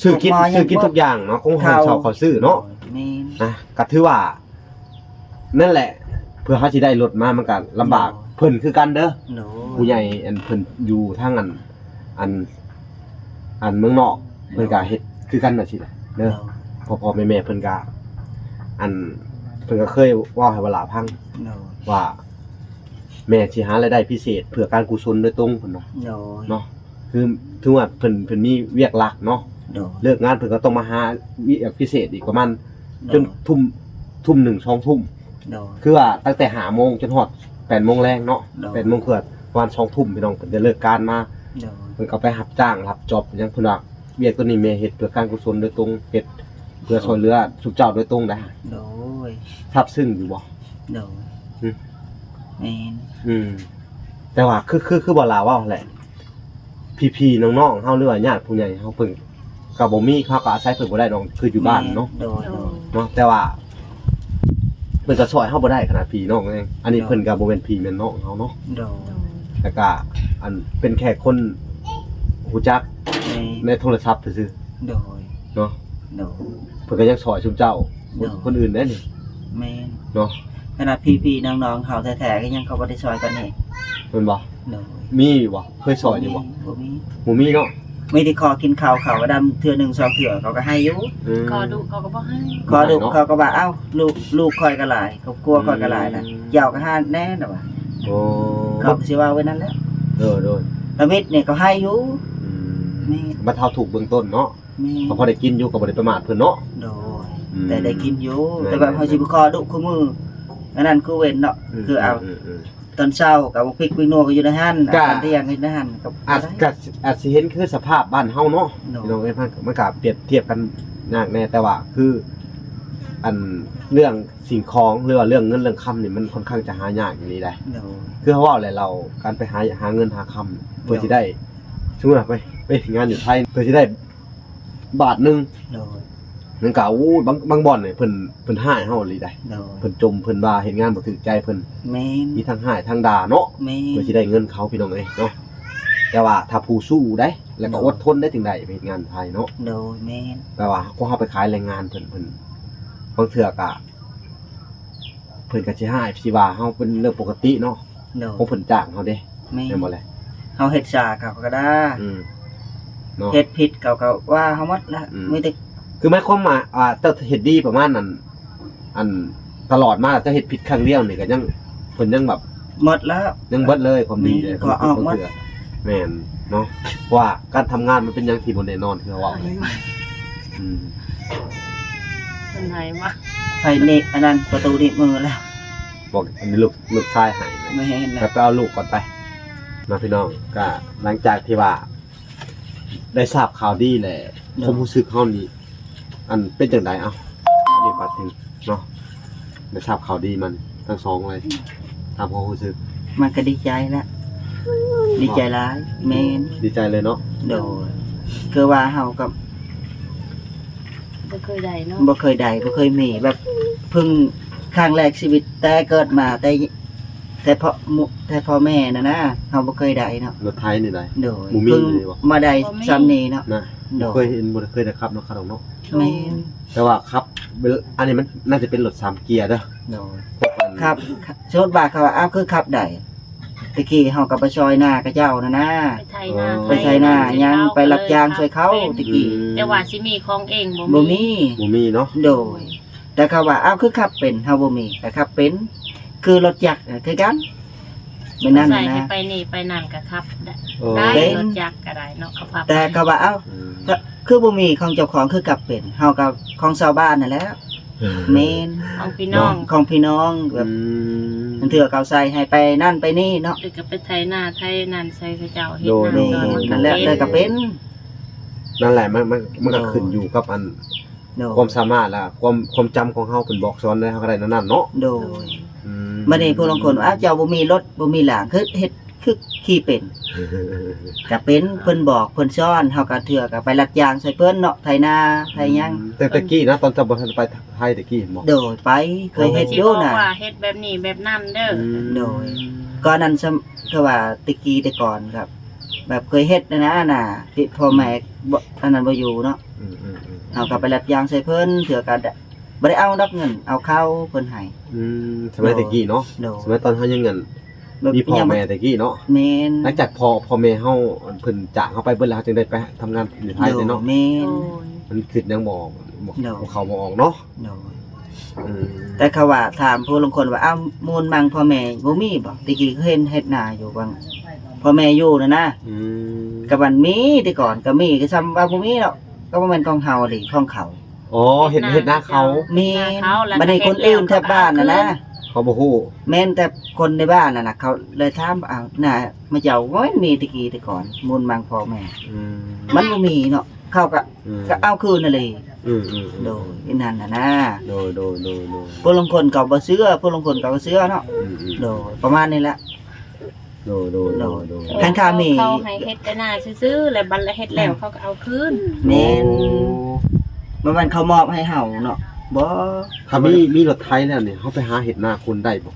ຊື້ກິນ ຊື້ກິນທຸກຢ່າງເນາະ ຂອງເຮົາ ເຂົ້າ ເຂົ້າຊື້ເນາະ ແມ່ນ ນະ ກໍຖືວ່າ ນັ້ນແຫຼະ ເພື່ອເຮົາຊິໄດ້ລົດມາ ມັນກໍລຳບາກ ໂດຍ ເພິ່ນຄືກັນເດີ ໂດຍ ຜູ້ໃຫຍ່ ອັນ ເພິ່ນຢູ່ທາງ ອັນ ອັນ ອັນເມືອງນອກ ໂດຍ ເພິ່ນກໍເຮັດຄືກັນວ່າຊີ້ແຫຼະເດີ ໂດຍ ພໍ່ໆແມ່ໆເພິ່ນກໍ ອັນ ເພິ່ນກໍເຄີຍເວົ້າໃຫ້ວາລາຟັງ ໂດຍ ວ່າ ແມ່ຊິຫາລາຍໄດ້ພິເສດເພື່ອການກຸສົນໂດຍຕົງ ເພິ່ນວ່າ ໂດຍ ເນາະ ຄື ຖືວ່າເພິ່ນ ເພິ່ນມີວຽກຫຼັກເນາະ ໂດຍ ເລີກງານເພິ່ນກໍຕ້ອງມາຫາວຽກພິເສດອີກປະມານ ໂດຍ ຈົນທຸ່ມ ທຸ່ມໜຶ່ງ ສອງທຸ່ມ ໂດຍ ຄືວ່າຕັ້ງແຕ່ຫ້າໂມງຈົນຮອດແປດໂມງແລງເນາະ ໂດຍ ແປດໂມງເກືອບປະມານສອງທຸ່ມ ພີ່ນ້ອງ ເພິ່ນຈະເລີກການມາ ໂດຍ ເພິ່ນກໍໄປຮັບຈ້າງຮັບຈອບຫຍັງ ເພິ່ນວ່າວຽກໂຕນີ້ແມ່ເຮັດເພື່ອການກຸສົນໂດຍຕົງ ເຮັດເພື່ອ ໂດຍ ຊ່ວຍເຫຼືອຊຸມເຈົ້າໂດຍຕົງໄດ໋ ໂດຍ ຊາບຊຶ້ງຢູ່ບໍ່? ໂດຍ ຫຶ? ແມ່ນ ອືມ ແຕ່ວ່າຄື ຄື ຄືບໍ່ລາວເວົ້າຫັ້ນແຫຼະ ພີ່ໆນ້ອງໆເຮົາ ຫຼືວ່າຍາດຜູ້ໃຫຍ່ເຮົາ ເພິ່ນກໍບໍ່ມີ ເຮົາກໍອາໄສເພິ່ນບໍ່ໄດ້ດອກ ຄືຢູ່ບ້ານເນາະ ແມ່ນ ໂດຍ ໂດຍ ເນາະ ແຕ່ວ່າເພິ່ນກໍຊ່ອຍເຮົາບໍ່ໄດ້ ຂະໜາດພີ່ນ້ອງເອງ ອັນນີ້ ໂດຍ ເພິ່ນກໍບໍ່ແມ່ນພີ່ແມ່ນນ້ອງເຮົາເນາະ ໂດຍ ແລ້ວກໍ ອັນ ເປັນແຄ່ຄົນຮູ້ຈັກ ແມ່ນ ໃນໂທລະສັບຊື່ໆ ໂດຍ ເນາະ ໂດຍ ເພິ່ນກໍຍັງຊ່ອຍຊຸມເຈົ້າ ໂດຍ ຄົນອື່ນໄດ້ນີ້ ແມ່ນ ເນາະ ຂະໜາດພີ່ໆນ້ອງໆເຮົາແທ້ໆ ກໍຍັງເຂົາບໍ່ໄດ້ຊ່ອຍປານນີ້ ແມ່ນບໍ່? ໂດຍ ມີຢູ່ບໍ່? ເຄີຍຊ່ອຍຢູ່ບໍ່? ບໍ່ມີ ບໍ່ມີເນາະ ມີແຕ່ຂໍກິນເຂົ້າເຂົາດຳເທື່ອໜຶ່ງສອງເທື່ອ ເຂົາກໍໃຫ້ຢູ່ ອືມ ຂໍດຸເຂົາກໍບໍ່ໃຫ້ ຂໍດຸເຂົາກໍວ່າ ເອົ້າ ລູກ ລູກຂ້ອຍກໍຫຼາຍ ຄອບຄົວຂ້ອຍກໍຫຼາຍນະ ອືມ ເຈົ້າກໍຫາແດ່ລະວ່າ ໂອ້ ເຂົາກໍຊິເວົ້າໄວ້ນັ້ນແຫຼະ ໂດຍ ໂດຍ ທຳອິດນີ້ກໍໃຫ້ຢູ່ ອືມ ແມ່ນ ບັດເຮົາທຸກເບື້ອງຕົ້ນເນາະ ແມ່ນ ກໍພໍໄດ້ກິນຢູ່ ກໍບໍ່ໄດ້ປະໝາດເພິ່ນເນາະ ໂດຍ ອືມ ແຕ່ໄດ້ກິນຢູ່ ແມ່ນ ແຕ່ວ່າເຮົາຊິໄປຂໍດຸຄູ່ມື້ ອັນນັ້ນຄືເວັ້ນເນາະ ອືມ ຄືເອົາ ອືມ ອືມ ຕອນເຊົ້າກໍໝາກພິກໝາກນົວກໍຢູ່ໃນຫັ້ນ ກໍ ຕອນທ່ຽງກໍຢູ່ໃນຫັ້ນ ກໍອາດ ກໍອາດຊິເຫັນຄືສະພາບບ້ານເຮົາເນາະ ໂດຍ ພີ່ນ້ອງເອີຍ ມັນ ມັນກໍປຽບທຽບກັນຍາກແດ່ ແຕ່ວ່າຄື ອັນ ເລື່ອງສິ່ງຂອງ ຫຼືວ່າເລື່ອງເງິນເລື່ອງຄຳນີ້ ມັນຄ່ອນຂ້າງຈະຫາຍາກອີ່ຫຼີໃດ໋ ໂດຍ ຄືເຮົາເວົ້າແຫຼະ ລາວ ການໄປຫາ ຫາເງິນຫາຄຳ ເພື່ອ ໂດຍ ຊິໄດ້ ສົມມຸດວ່າໄປ ໄປເຮັດງານຢູ່ໄທ ເພື່ອຊິໄດ້ ບາດໜຶ່ງ ໂດຍ ມັນກໍ ໂອ້ຍ ບາງ ບາງບ່ອນນີ້ເພິ່ນ ເພິ່ນຮ້າຍເຮົາອີ່ຫຼີໃດ໋ ໂດຍ ເພິ່ນຈົ່ມ ເພິ່ນວ່າເຮັດງານບໍ່ຖືກໃຈເພິ່ນ ແມ່ນ ມີທັງຮ້າຍທັງດ່າເນາະ ແມ່ນ ເພື່ອຊິໄດ້ເງິນເຂົາ ພີ່ນ້ອງເອີຍເນາະ ແຕ່ວ່າຖ້າຜູ້ສູ້ໃດ໋ ແລ້ວກໍ ໂດຍ ອົດທົນໄດ້ ຈຶ່ງໄດ້ໄປເຮັດງານໄທເນາະ ໂດຍ ແມ່ນ ແຕ່ວ່າພວກເຮົາໄປຂາຍແຮງງານເພິ່ນ ເພິ່ນ ບາງເທື່ອກໍ ເພິ່ນກໍຊິຮ້າຍ ຊິວ່າເຮົາເປັນເລື່ອງປົກກະຕິເນາະ ໂດຍ ຂອງເພິ່ນຈ້າງເຮົາເດ້ ແມ່ນ ແມ່ນບໍ່ແຫຼະ ເຮົາເຮັດຊ້າເຂົາກໍດ່າ ອືມ ເນາະ ເຮັດຜິດເຂົາກໍວ່າເຮົາໝົດລະ ອືມ ມີແຕ່ ຄືໝາຍຄວາມວ່າ ອ່າ ເຈົ້າເຮັດດີປະມານນັ້ນ ອັນ ຕະຫຼອດມາ ເຈົ້າເຮັດຜິດຄັ້ງດຽວນີ້ກໍຍັງ ເພິ່ນຍັງແບບ ໝົດແລ້ວ ຍັງເບິດເລີຍຄວາມດີ ແມ່ນ ກໍອອກໝົດ ແມ່ນເນາະ ເພາະວ່າການທຳງານມັນເປັນຫຍັງທີ່ບໍ່ແນ່ນອນ ຄືເຮົາເວົ້າ ອືມ ເພິ່ນໃຫ້ມາ ໃຫ້ເນກ ອັນນັ້ນ ປະຕູໜີບມືແລ້ວ ບອກ ອັນນີ້ລູກ ລູກຊາຍໃຫ້ ແມ່ນນະ ໄປ ໄປເອົາລູກກ່ອນໄປ ມາພີ່ນ້ອງ ກໍຫຼັງຈາກທີ່ວ່າໄດ້ຊາບຂ່າວດີແລ້ວ ໂດຍ ຄວາມຮູ້ສຶກເຮົານີ້ ອັນ ເປັນຈັ່ງໃດ? ເອົ້າ ອັນນີ້ປາດເຖິງເນາະ ໄດ້ຊາບຂ່າວດີມັນທັງສອງເລີຍ ຕາມຄວາມຮູ້ສຶກ ມັນກໍດີໃຈແຫຼະ ດີໃຈຫຼາຍ ແມ່ນ ດີໃຈເລີຍເນາະ ໂດຍ ຄືວ່າເຮົາກໍ ບໍ່ເຄີຍໄດ້ເນາະ ບໍ່ເຄີຍໄດ້ ບໍ່ເຄີຍມີ ແບບເພິ່ງຄັ້ງແລກຊີວິດ ແຕ່ເກີດມາ ແຕ່ ແຕ່ພໍ່ ແຕ່ພໍ່ແມ່ນັ້ນນະ ເຮົາບໍ່ເຄີຍໄດ້ເນາະ ລົດໄຖນີ້ໄດ໋ ໂດຍ ບໍ່ມີ ເພິ່ງ ເລີຍບໍ່ ມາໄດ້ ພໍ່ແມ່ ຊ່ຳນີ້ເນາະ ນະ ໂດຍ ບໍ່ເຄີຍເຫັນ ບໍ່ເຄີຍໄດ້ຂັບເນາະ ຄັນເນາະ. ແມ່ນ ແຕ່ວ່າຂັບ ອັນນີ້ມັນໜ້າຈະເປັນລົດສາມເກຍເດີ. ໂດຍ ພວກອັນ ຂັບ ສົມມຸດວ່າເຂົາວ່າ ອ້າວ ຄືຂັບໄດ້ ແຕ່ກີ້ເຮົາກໍໄປຊ່ອຍນາເຂົາເຈົ້ານັ້ນນາ ໄປໄຖນາ ເອີ ໄປໄຖນາ ໄປໄຖນາຫຍັງ ໄປຮັບຈ້າງຊ່ວຍເຂົາ ອືມ ແຕ່ກີ້ ອືມ ແຕ່ວ່າຊິມີຂອງເອງບໍ່ມີ ບໍ່ມີ ບໍ່ມີເນາະ. ໂດຍ ແຕ່ເຂົາວ່າ ອ້າວ ຄືຂັບເປັນ ເຮົາບໍ່ມີ ແຕ່ຂັບເປັນ ຄືລົດຈັກ ເອີ ຄືກັນ ແມ່ນນັ້ນນະ ໃສ່ໃຫ້ໄປນີ້ໄປນັ້ນກໍຂັບໄດ້ ເອີ ໄດ້ ເປັນ ລົດຈັກກໍໄດ້ເນາະ ເຂົາພາໄປ ແຕ່ເຂົາວ່າ ອ້າວ ອືມ ຄື ຄືບໍ່ມີຂອງເຈົ້າຂອງ ຄືຂັບເປັນ ເຮົາກໍຂອງຊາວບ້ານນັ້ນແຫຼະ. ເອີ ແມ່ນ ຂອງພີ່ນ້ອງ ເນາະ ຂອງພີ່ນ້ອງ ແບບ ອືມ ບາງເທື່ອເຂົາໃສ່ໃຫ້ໄປນັ້ນໄປນີ້ເນາະ ແລ້ວກໍໄປໄຖນາໄຖນັ້ນໃສ່ເຂົາເຈົ້າ ເຮັດ ໂດຍ ນາ ໂດຍ ສອນ ນັ້ນແຫຼະ ແລ້ວກໍເປັນ ນັ້ນແຫຼະ ມັນ ມັນ ມັນກໍ ໂດຍ ຂຶ້ນຢູ່ກັບອັນ ໂດຍ ຄວາມສາມາດ ແລະ ຄວາມ ຄວາມຈຳຂອງເຮົາ ເພິ່ນບອກສອນໃດ ເຮົາກໍໄດ້ແນວນັ້ນເນາະ. ໂດຍ ອືມ ບັດນີ້ຜູ້ລາງຄົນ ອ້າວ ເຈົ້າບໍ່ມີລົດ ບໍ່ມີລາງ ຄືເຮັດ ຄືຂີ່ເປັນ ກໍເປັນ ເພິ່ນບອກ ເພິ່ນສອນ ເຮົາກໍເທື່ອກໍໄປຮັບຈ້າງໃສ່ເພິ່ນເນາະ ໄຖນາ ອືມ ໄຖຫຍັງ. ແຕ່ ແຕ່ກີ້ນະ ຕອນເຈົ້າບໍ່ທັນໄປໄທແຕ່ກີ້ ເຫັນບໍ່? ໂດຍ ໄປ ເຄີຍເຮັດຢູ່ນະ ຊິບອກວ່າເຮັດແບບນີ້ແບບນັ້ນເດີ. ອືມ ໂດຍ ກໍນັ້ນ ຄືວ່າແຕ່ກີ້ແຕ່ກ່ອນກໍ ແບບເຄີຍເຮັດນະນະ ທີ່ພໍ່ແມ່ ອືມ ບໍ່ ອັນນັ້ນບໍ່ຢູ່ເນາະ. ອືມໆໆ ເຮົາກໍໄປຮັບຈ້າງໃສ່ເພິ່ນ ເທື່ອກໍໄດ້ ບໍ່ໄດ້ເອົາດອກເງິນ ເອົາເຂົ້າເພິ່ນໃຫ້. ອືມ ສະໄໝແຕ່ກີ້ເນາະ. ໂດຍ ສະໄໝຕອນເຮົາຍັງ ແບບ ມີພໍ່ແມ່ແຕ່ກີ້ເນາະ. ແມ່ນ ຫຼັງຈາກພໍ່ ພໍ່ແມ່ເຮົາ ເພິ່ນຈາກເຮົາໄປເບິດແລ້ວ ເຮົາຈຶ່ງໄດ້ໄປທຳງານຢູ່ໄທເດ້ເນາະ. ໂດຍ ແມ່ນ ໂດຍ ມັນຄິດຫຍັງບໍ່ອອກ ບໍ່ ໂດຍ ເຂົ້າບໍ່ອອກເນາະ. ໂດຍ ອືມ ແຕ່ເຂົາວ່າ ຖາມຜູ້ລາງຄົນວ່າ ອ້າວ ມູນມັງພໍ່ແມ່ບໍ່ມີບໍ່? ແຕ່ກີ້ເຫັນເຮັດນາຢູ່ ບາງ ພໍ່ແມ່ຢູ່ນະນະ. ອືມ ກໍມັນມີແຕ່ກ່ອນ ກໍມີ ກໍຊ່ຳວ່າບໍ່ມີດອກ ກໍບໍ່ແມ່ນຂອງເຮົາເດ ຂອງເຂົາ. ອໍ ເຮັດ ເຮັດນາເຂົາ. ແມ່ນ ເຮັດນາເຂົາ ແລ້ວກໍ ບັດນີ້ຄົນອື່ນແຖບບ້ານນະນະ ເຂົາບໍ່ຮູ້. ແມ່ນ ແຕ່ຄົນໃນບ້ານນັ້ນນະ ເຂົາເລີຍຖາມວ່າ ອ້າວ ນາ ມະເຈົ້າບໍ່ແມ່ນມີແຕ່ກີ້ແຕ່ກ່ອນ ມູນມັງພໍ່ແມ່. ອືມ ມັນບໍ່ມີເນາະ ເຂົາກໍ ອືມ ກໍເອົາຄືນຫັ້ນເລີຍ. ອືມໆໆ ໂດຍ ອັນນັ້ນນະນະ. ໂດຍໆໆໆ ຜູ້ລາງຄົນກໍບໍ່ເຊື່ອ ຜູ້ລາງຄົນກໍບໍ່ເຊື່ອເນາະ. ອືມໆ ໂດຍ ປະມານນີ້ແຫຼະ. ໂດຍໆໆ ໂດຍ ຄັນຖ້າມີ ເຂົາໃຫ້ເຮັດແຕ່ນາຊື່ໆ ແລ້ວບັດລະເຮັດແລ້ວ ອືມ ເຂົາກໍເອົາຄືນ. ແມ່ນ ໂອ້ ບໍ່ແມ່ນເຂົາມອບໃຫ້ເຮົາເນາະ. ບໍ່ ຖ້າມີ ມີລົດໄຖແລ້ວນີ້ ເຮົາໄປຫາເຮັດນາຄົນໄດ້ບໍ່?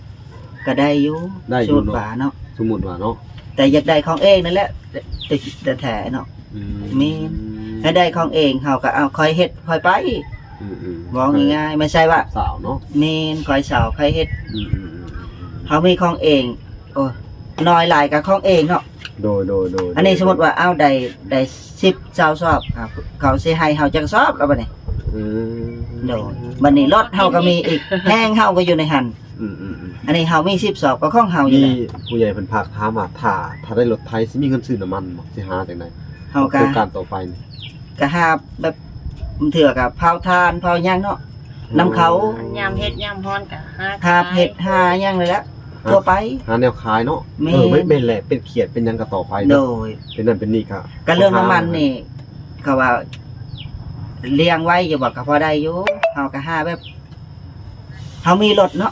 ກໍໄດ້ຢູ່ ໄດ້ຢູ່ເນາະ ສົມມຸດວ່າເນາະ ສົມມຸດວ່າເນາະ ແຕ່ຢາກໄດ້ຂອງເອງນັ້ນແຫຼະ ແຕ່ ແຕ່ແທ້ເນາະ. ອືມ ແມ່ນ ໃຫ້ໄດ້ຂອງເອງ ເຮົາກໍເອົາ ຂ້ອຍເຮັດຂ້ອຍໄປ. ອືມໆ ເວົ້າງ່າຍໆ ແມ່ນໃຊ່ວ່າສາວເນາະ. ແມ່ນ ຂ້ອຍສາວ ຂ້ອຍເຮັດ. ອືມໆໆໆ ເຮົາມີຂອງເອງ ໂອ້ ໜ້ອຍຫຼາຍກໍຂອງເອງເນາະ. ໂດຍໆໆໆ ອັນນີ້ສົມມຸດວ່າ ເອົາ ໄດ້ ໄດ້ສິບ ຊາວສອບ ອ່າ ເຂົາຊິໃຫ້ເຮົາຈັກສອບລະບັດນີ້. ອືມ ໂດຍ ບັດນີ້ລົດເຮົາກໍມີອີກ ແຮງເຮົາກໍຢູ່ໃນຫັ້ນ. ອືມໆໆ ອັນນີ້ເຮົາມີສິບສອບກໍຂອງເຮົາຢູ່ແລ້ວ. ມີຜູ້ໃຫຍ່ເພິ່ນຝາກຖາມວ່າ ຖ້າ ຖ້າໄດ້ລົດໄຖຊິມີເງິນຊື້ນ້ຳມັນບໍ່? ຊິຫາຈັ່ງໃດ? ເຮົາກໍ ໂຄງການຕໍ່ໄປນີ້ ກໍຫາແບບ ບາງເທື່ອກໍເຜົາຖ່ານເຜົາຫຍັງເນາະ ນຳເຂົາ. ຍາມເຮັດຍາມຮ້ອນກໍຫາ ຫາເຮັດຫາຫຍັງນີ້ແຫຼະ ຫາທົ່ວໄປ ຫາແນວຂາຍເນາະ. ແມ່ນ ເອີ ແມ່ນແຫຼະ ເປັນຂຽດເປັນຫຍັງກໍຕໍ່ໄປເນາະ. ໂດຍ ເປັນນັ້ນເປັນນີ້ກໍ ກໍເລື່ອງນ້ຳມັນນີ້ ເຂົາວ່າລ້ຽງໄວ້ຢູ່ບໍ່ ກໍພໍໄດ້ຢູ່. ເຮົາກໍຫາແບບ ເຮົາມີລົດເນາະ.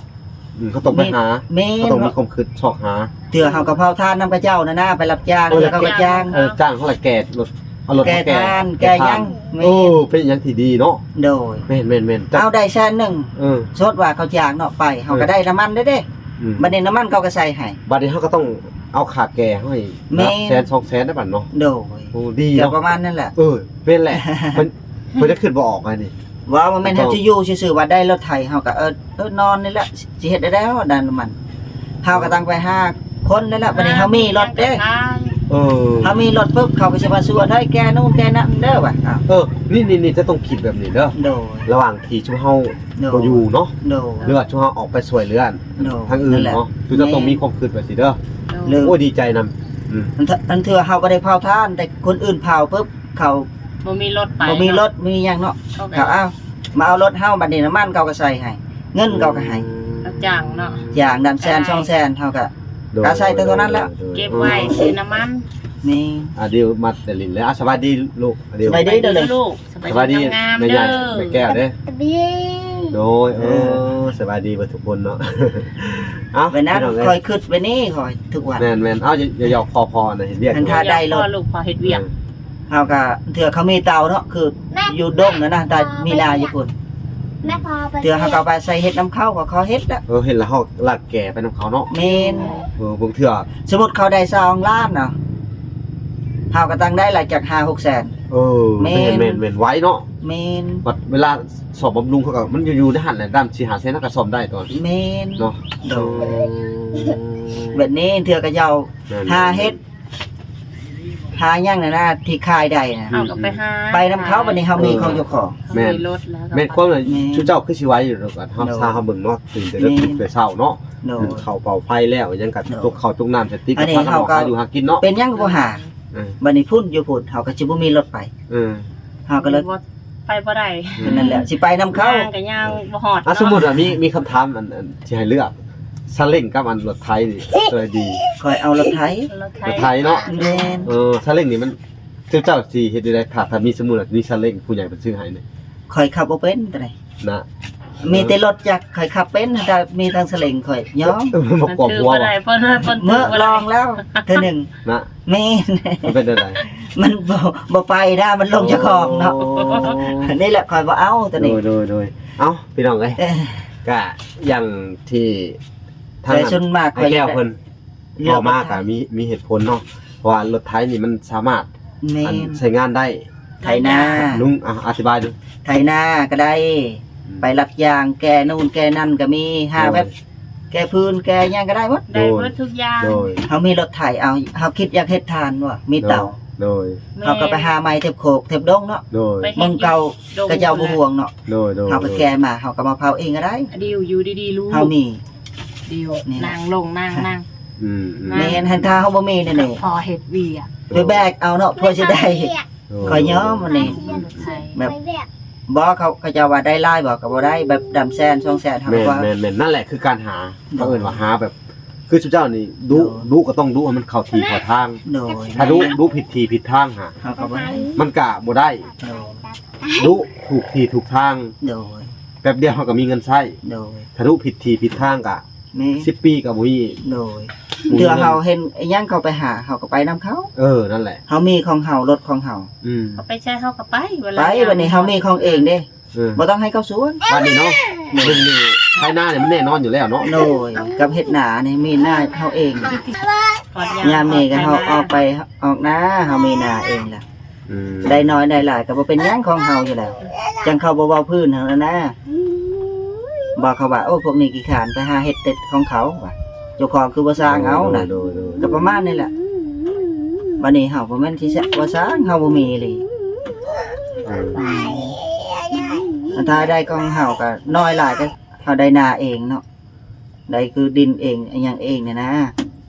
ອືມ ເຂົາຕ້ອງໄປຫາ ແມ່ນ ເຂົາຕ້ອງມີຄວາມຄິດຊອກຫາ. ເທື່ອເຮົາກໍເຜົາຖ່ານນຳເຂົາເຈົ້ານັ້ນນະ ໄປຮັບຈ້າງ ເອີ ເຂົາກໍຈ້າງ ເອີ ຈ້າງເຂົາລະແກ່ລົດ ເອົາລົດມາແກ່ ແກ່ຖ່ານ ແກ່ຫຍັງ. ແມ່ນ ເອີ ເປັນຫຍັງທີ່ດີເນາະ. ໂດຍ ແມ່ນໆໆ ເອົາໄດ້ແສນໜຶ່ງ. ເອີ ສົມມຸດວ່າເຂົາຈ້າງເນາະ ໄປ ເຮົາກໍ ເອີ ໄດ້ນ້ຳມັນເດ້. ອືມ ບັດນີ້ນ້ຳມັນເຂົາກໍໃສ່ໃຫ້ ບັດນີ້ເຮົາກໍຕ້ອງເອົາຄ່າແກ່ໃຫ້ ແມ່ນ ແສນສອງແສນໄດ້ບັດເນາະ. ໂດຍ ໂອ້ ດີເນາະ ກໍປະມານນັ້ນແຫຼະ. ເອີ ແມ່ນແຫຼະ ເພິ່ນ ເພິ່ນຈະຄິດບໍ່ອອກອັນນີ້. ເວົ້າວ່າແມ່ນເຮົາຊິຢູ່ຊື່ໆ ວ່າໄດ້ລົດໄຖ ເຮົາກໍ ເອີ ເອີ ນອນນີ້ແຫຼະ ຊິເຮັດໄດ້ແລ້ວ ໄດ້ນ້ຳມັນ. ເຮົາກໍຕ້ອງໄປຫາຄົນນັ້ນແຫຼະ ບັດນີ້ເຮົາມີລົດເດ້. ເອີ ເຮົາມີລົດປຶບ ເຂົາກໍຊິມາຊວນ ເຮີ້ຍ ແກ່ນູ້ນແກ່ນັ້ນເດີວ່າ. ເອີ ນີ້ໆໆ ຈະຕ້ອງຄິດແບບນີ້ເດີ. ໂດຍ ລະຫວ່າງທີ່ຊຸມເຮົາ ໂດຍ ບໍ່ຢູ່ເນາະ ໂດຍ ຫຼືວ່າຊຸມເຮົາອອກໄປຊ່ວຍເຫຼືອ ໂດຍ ທາງອື່ນເນາະ ຄືຈະຕ້ອງມີຄວາມຄິດແບບຊີ້ເດີ. ໂດຍ ໂອ້ຍ ດີໃຈນຳ. ອືມ ອັນເທື່ອເຮົາບໍ່ໄດ້ເຜົາຖ່ານ ແຕ່ຄົນອື່ນເຜົາປຶບ ເຂົາບໍ່ມີລົດໄປ ບໍ່ມີລົດ ບໍ່ມີຫຍັງເນາະ ເຂົາກໍ ເຂົາເອົາ ມາເອົາລົດເຮົາ ບັດນີ້ນ້ຳມັນເຂົາກໍໃສ່ໃຫ້ ເງິນເຂົາກໍໃຫ້. ອືມ ເຂົາຈ້າງເນາະ ຈ້າງນຳແສນສອງແສນ ເຮົາກໍ ໂດຍ ກະໃສ່ແຕ່ເທົ່ານັ້ນແຫຼະ ໂດຍ ເກັບໄວ້ຊື້ນ້ຳມັນ. ແມ່ນ ອາ ດຽວມາແຕ່ຫຼິ້ນແລ້ວ. ອາ ສະບາຍດີລູກ ສະບາຍດີເດີລູກ ສະບາຍດີງາມໆ ແມ່ໃຫຍ່ ເດີ ແມ່ແກ້ວເດ້. ສະບາຍດີ ໂດຍ ເອີ ເອີ ສະບາຍດີເບິດທຸກຄົນເນາະ. ເອົ້າ ເວລາ ພີ່ນ້ອງເອີຍ ຂ້ອຍຄິດໄວ້ນີ້ ຂ້ອຍທຸກວັນ ແມ່ນໆ. ເອົ້າ ຢາກ ຢາກຂໍພໍ່ນະ ເຮັດວຽກ ຄັນຖ້າໄດ້ລົດ ພໍ່ລູກພໍ່ເຮັດວຽກ ເອີ ເຮົາກໍ ເທື່ອເຂົາມີເຕົາເນາະ ຄື ແມ່ ຢູ່ດົງນັ້ນນະ ຖ້າມີນາຢູ່ພຸ້ນ ແມ່ພໍໄປ ເທື່ອເຮົາກໍເອົາໄປໃສ່ເຮັດນຳເຂົາ ເຂົາເຮັດລະ ເອີ ເຮັດລະເຮົາລາກແກ່ໄປນຳເຂົາເນາະ. ແມ່ນ ເອີ ບາງເທື່ອ ສົມມຸດເຂົາໄດ້ຊາວລ້ານເນາະ ເຮົາກໍຕ້ອງໄດ້ລະຈັກຫ້າຫົກແສນ. ເອີ ແມ່ນ ແມ່ນ ແມ່ນ ໄວເນາະ ແມ່ນ ບັດເວລາສ້ອມບຳລຸງເຂົາກໍ ມັນຢູ່ ຢູ່ໃນຫັ້ນແຫຼະ ດ້າມສີ່ຫ້າແສນເຮົາກໍສ້ອມໄດ້ຕົວະ ແມ່ນ ເນາະ ໂດຍ ອືມ ແບບນີ້ເທື່ອກໍເຈົ້າ ແມ່ນ ຫາເຮັດ ຫາຫຍັງນັ້ນນະ ທີ່ຂາຍໄດ້ນະ ເຮົາກໍໄປຫາ ໄປນຳເຂົາ ບັດນີ້ເຮົາມີ ເອີ ຂອງເຈົ້າຂອງ ເຮົາມີ ແມ່ນ ລົດແລ້ວກໍ ແມ່ນ ຄວາມນັ້ນ ແມ່ນ ຊຸມເຈົ້າຄືຊິໄວຢູ່ດອກ ເຮົາ ໂດຍ ຊາເຮົາເບິ່ງເນາະ ຕື່ນແຕ່ເຊົ້າເນາະ ໂດຍ ເຂົ້າເປົ່າໄຟແລ້ວ ຫຍັງກໍ ໂດຍ ຕົກເຂົ້າຕົກນ້ຳ ສະຕິ ເຮົາກໍຫາຢູ່ຫາກິນເນາະ ເປັນຫຍັງກໍບໍ່ຫາ ເອີ ບັດນີ້ພຸ້ນ ຢູ່ພຸ້ນ ເຮົາກໍຊິບໍ່ມີລົດໄປ ເອີ ເຮົາກໍເລີຍ ບໍ່ ໄປບໍ່ໄດ້ ເອີ ນັ້ນແຫຼະ ຊິໄປນຳເຂົາ ຍ່າງກໍຍ່າງບໍ່ຮອດ ອ່ະ ເນາະ ສົມມຸດວ່າມີ ມີຄຳຖາມ ອັນ ອັນ ຊິໃຫ້ເລືອກ ຊາເລັ້ງກັບ ອັນ ລົດໄຖນີ້ ໂຕໃດດີ? ຂ້ອຍເອົາລົດໄຖ ລົດໄຖ ລົດໄຖເນາະ ແມ່ນ ເອີ ຊາເລັ້ງນີ້ມັນ ເຈົ້າ ເຈົ້າຊິເຮັດຈັ່ງໃດ ຖ້າ ຖ້າມີ ສົມມຸດວ່າມີຊາເລັ້ງ ຜູ້ໃຫຍ່ເພິ່ນຊື້ໃຫ້ນີ້? ຂ້ອຍຂັບບໍ່ເປັນປານໃດ ນະ ມີແຕ່ລົດຈັກຂ້ອຍຂັບເປັນ ຖ້າມີທາງຊາເລັ້ງຂ້ອຍຍອມ ມັນບໍ່ກວມຫົວບໍ່? ເມີ້ລອງແລ້ວເທື່ອໜຶ່ງ ນະ ມັນເປັນຈັ່ງໃດ? ມັນບໍ່ ບໍ່ໄປນະ ມັນລົງເຈົ້າຂອງເນາະ ໂອ້ ນີ້ແຫຼະຂ້ອຍບໍ່ເອົາໂຕນີ້ ໂດຍ ໂດຍ ໂດຍ ເອົ້າ ພີ່ນ້ອງເອີຍ ເອີ ກະຢ່າງທີ່ທາງ ແຕ່ສ່ວນມາກຂ້ອຍ ອ້າຍແກ້ວເພິ່ນ ເລືອກ ເວົ້າມາກໍມີ ມີເຫດຜົນເນາະ ເພາະວ່າລົດໄຖນີ້ມັນສາມາດ ແມ່ນ ອັນ ໃຊ້ງານໄດ້ ໄຖນາ ລຸງ ອະ ອະທິບາຍດູ ໄຖນາກໍໄດ້ ອືມ ໄປຮັບຈ້າງແກ່ນູ້ນແກ່ນັ້ນກໍມີ ຫາ ໂດຍ ແບບແກ່ພື້ນແກ່ຫຍັງກໍໄດ້ໝົດ ໄດ້ໝົດທຸກຢ່າງ ໂດຍ ເຮົາມີລົດໄຖ ເອົາ ເຮົາຄິດຢາກເຮັດຖ່ານບໍ່ ມີເຕົາ ໂດຍ ໂດຍ ເຮົາກໍໄປຫາໄມ້ເທັບໂຄກເທັບດົງເນາະ ໂດຍ ໄປເຮັດ ເມືອງເກົ່າ ຢູ່ດົງ ເຂົາເຈົ້າບໍ່ຫ່ວງເນາະ ໂດຍ ໂດຍ ເຮົາກໍແກ່ມາ ເຮົາກໍມາເຜົາເອງກໍໄດ້ ດິວຢູ່ດີໆ ລູກ ເຮົາມີ ດິວ ນີ້ແຫຼະ ນັ່ງລົງ ນັ່ງ ນັ່ງ ອືມໆ ແມ່ນ ຫັ້ນຖ້າເຮົາບໍ່ມີແນວນີ້ ພໍເຮັດວຽກ ໄປແບກເອົາເນາະ ເພື່ອຊິໄດ້ ໂດຍ ຂ້ອຍຍອມອັນນີ້ ແບບ ບໍ່ ເຂົາ ເຂົາເຈົ້າວ່າໄດ້ຫຼາຍບໍ່ ກໍບໍ່ໄດ້ ແບບດຳແສນສອງແສນ ເຮົາ ແມ່ນ ກໍ ແມ່ນ ແມ່ນ ນັ້ນແຫຼະຄືການຫາ ໂດຍ ເຂົາເອີ້ນວ່າຫາແບບ ຄືຊຸມເຈົ້ານີ້ດຸ ໂດຍ ດຸກໍຕ້ອງດຸໃຫ້ມັນເຂົ້າທີ່ເຂົ້າທາງ ໂດຍ ຖ້າດຸ ດຸຜິດທີ່ຜິດທາງຫາ ເຮົາກໍບໍ່ໄດ້ ມັນກະບໍ່ໄດ້ ໂດຍ ດຸຖືກທີ່ຖືກທາງ ໂດຍ ແປັບດຽວເຮົາກໍມີເງິນໃຊ້ ໂດຍ ຖ້າດຸຜິດທີ່ຜິດທາງກະ ແມ່ນ ສິບປີກໍບໍ່ມີ ໂດຍ ບໍ່ມີເທື່ອເຮົາເຫັນອີ່ຫຍັງເຂົາໄປຫາ ເຮົາກໍໄປນຳເຂົາ ເອີ ນັ້ນແຫຼະ ເຮົາມີຂອງເຮົາ ລົດຂອງເຮົາ ອືມ ເຂົາໄປໃສເຮົາກໍໄປ ໄປ ບັດນີ້ເຮົາມີຂອງເອງເດ້ ເອີ ບໍ່ຕ້ອງໃຫ້ເຂົາຊວນ ບັດນີ້ເນາະ ໂດຍ ເບິ່ງນີ້ ໄຖນານີ້ມັນແນ່ນອນຢູ່ແລ້ວເນາະ ໂດຍ ກັບເຮັດນານີ້ມີນາເຮົາເອງ ຍາມນີ້ກໍເຮົາອອກໄປອອກນາ ເຮົາມີນາເອງລະ ອືມ ໄດ້ໜ້ອຍໄດ້ຫຼາຍກໍບໍ່ເປັນຫຍັງ ຂອງເຮົາຢູ່ແລ້ວ ຈັ່ງເຂົາບໍ່ເວົ້າພື້ນຫັ້ນນະ ບໍ່ ເຂົາວ່າ ໂອ້ ພວກນີ້ຂີ້ຄ້ານ ໄປຫາເຮັດແຕ່ຂອງເຂົາວ່າ ເຈົ້າຂອງຄືບໍ່ສ້າງເອົານະ ໂດຍ ໂດຍ ກໍປະມານນີ້ແຫຼະ ບັດນີ້ເຮົາບໍ່ແມ່ນຊິ ບໍ່ສ້າງ ເຮົາບໍ່ມີອີ່ຫຼີ ອືມ ອືມ ຖ້າໄດ້ຂອງເຮົາກໍນ້ອຍຫຼາຍກໍເຮົາໄດ້ນາເອງເນາະ ໄດ້ຄືດິນເອງ ອີ່ຫຍັງເອງນີ້ນະ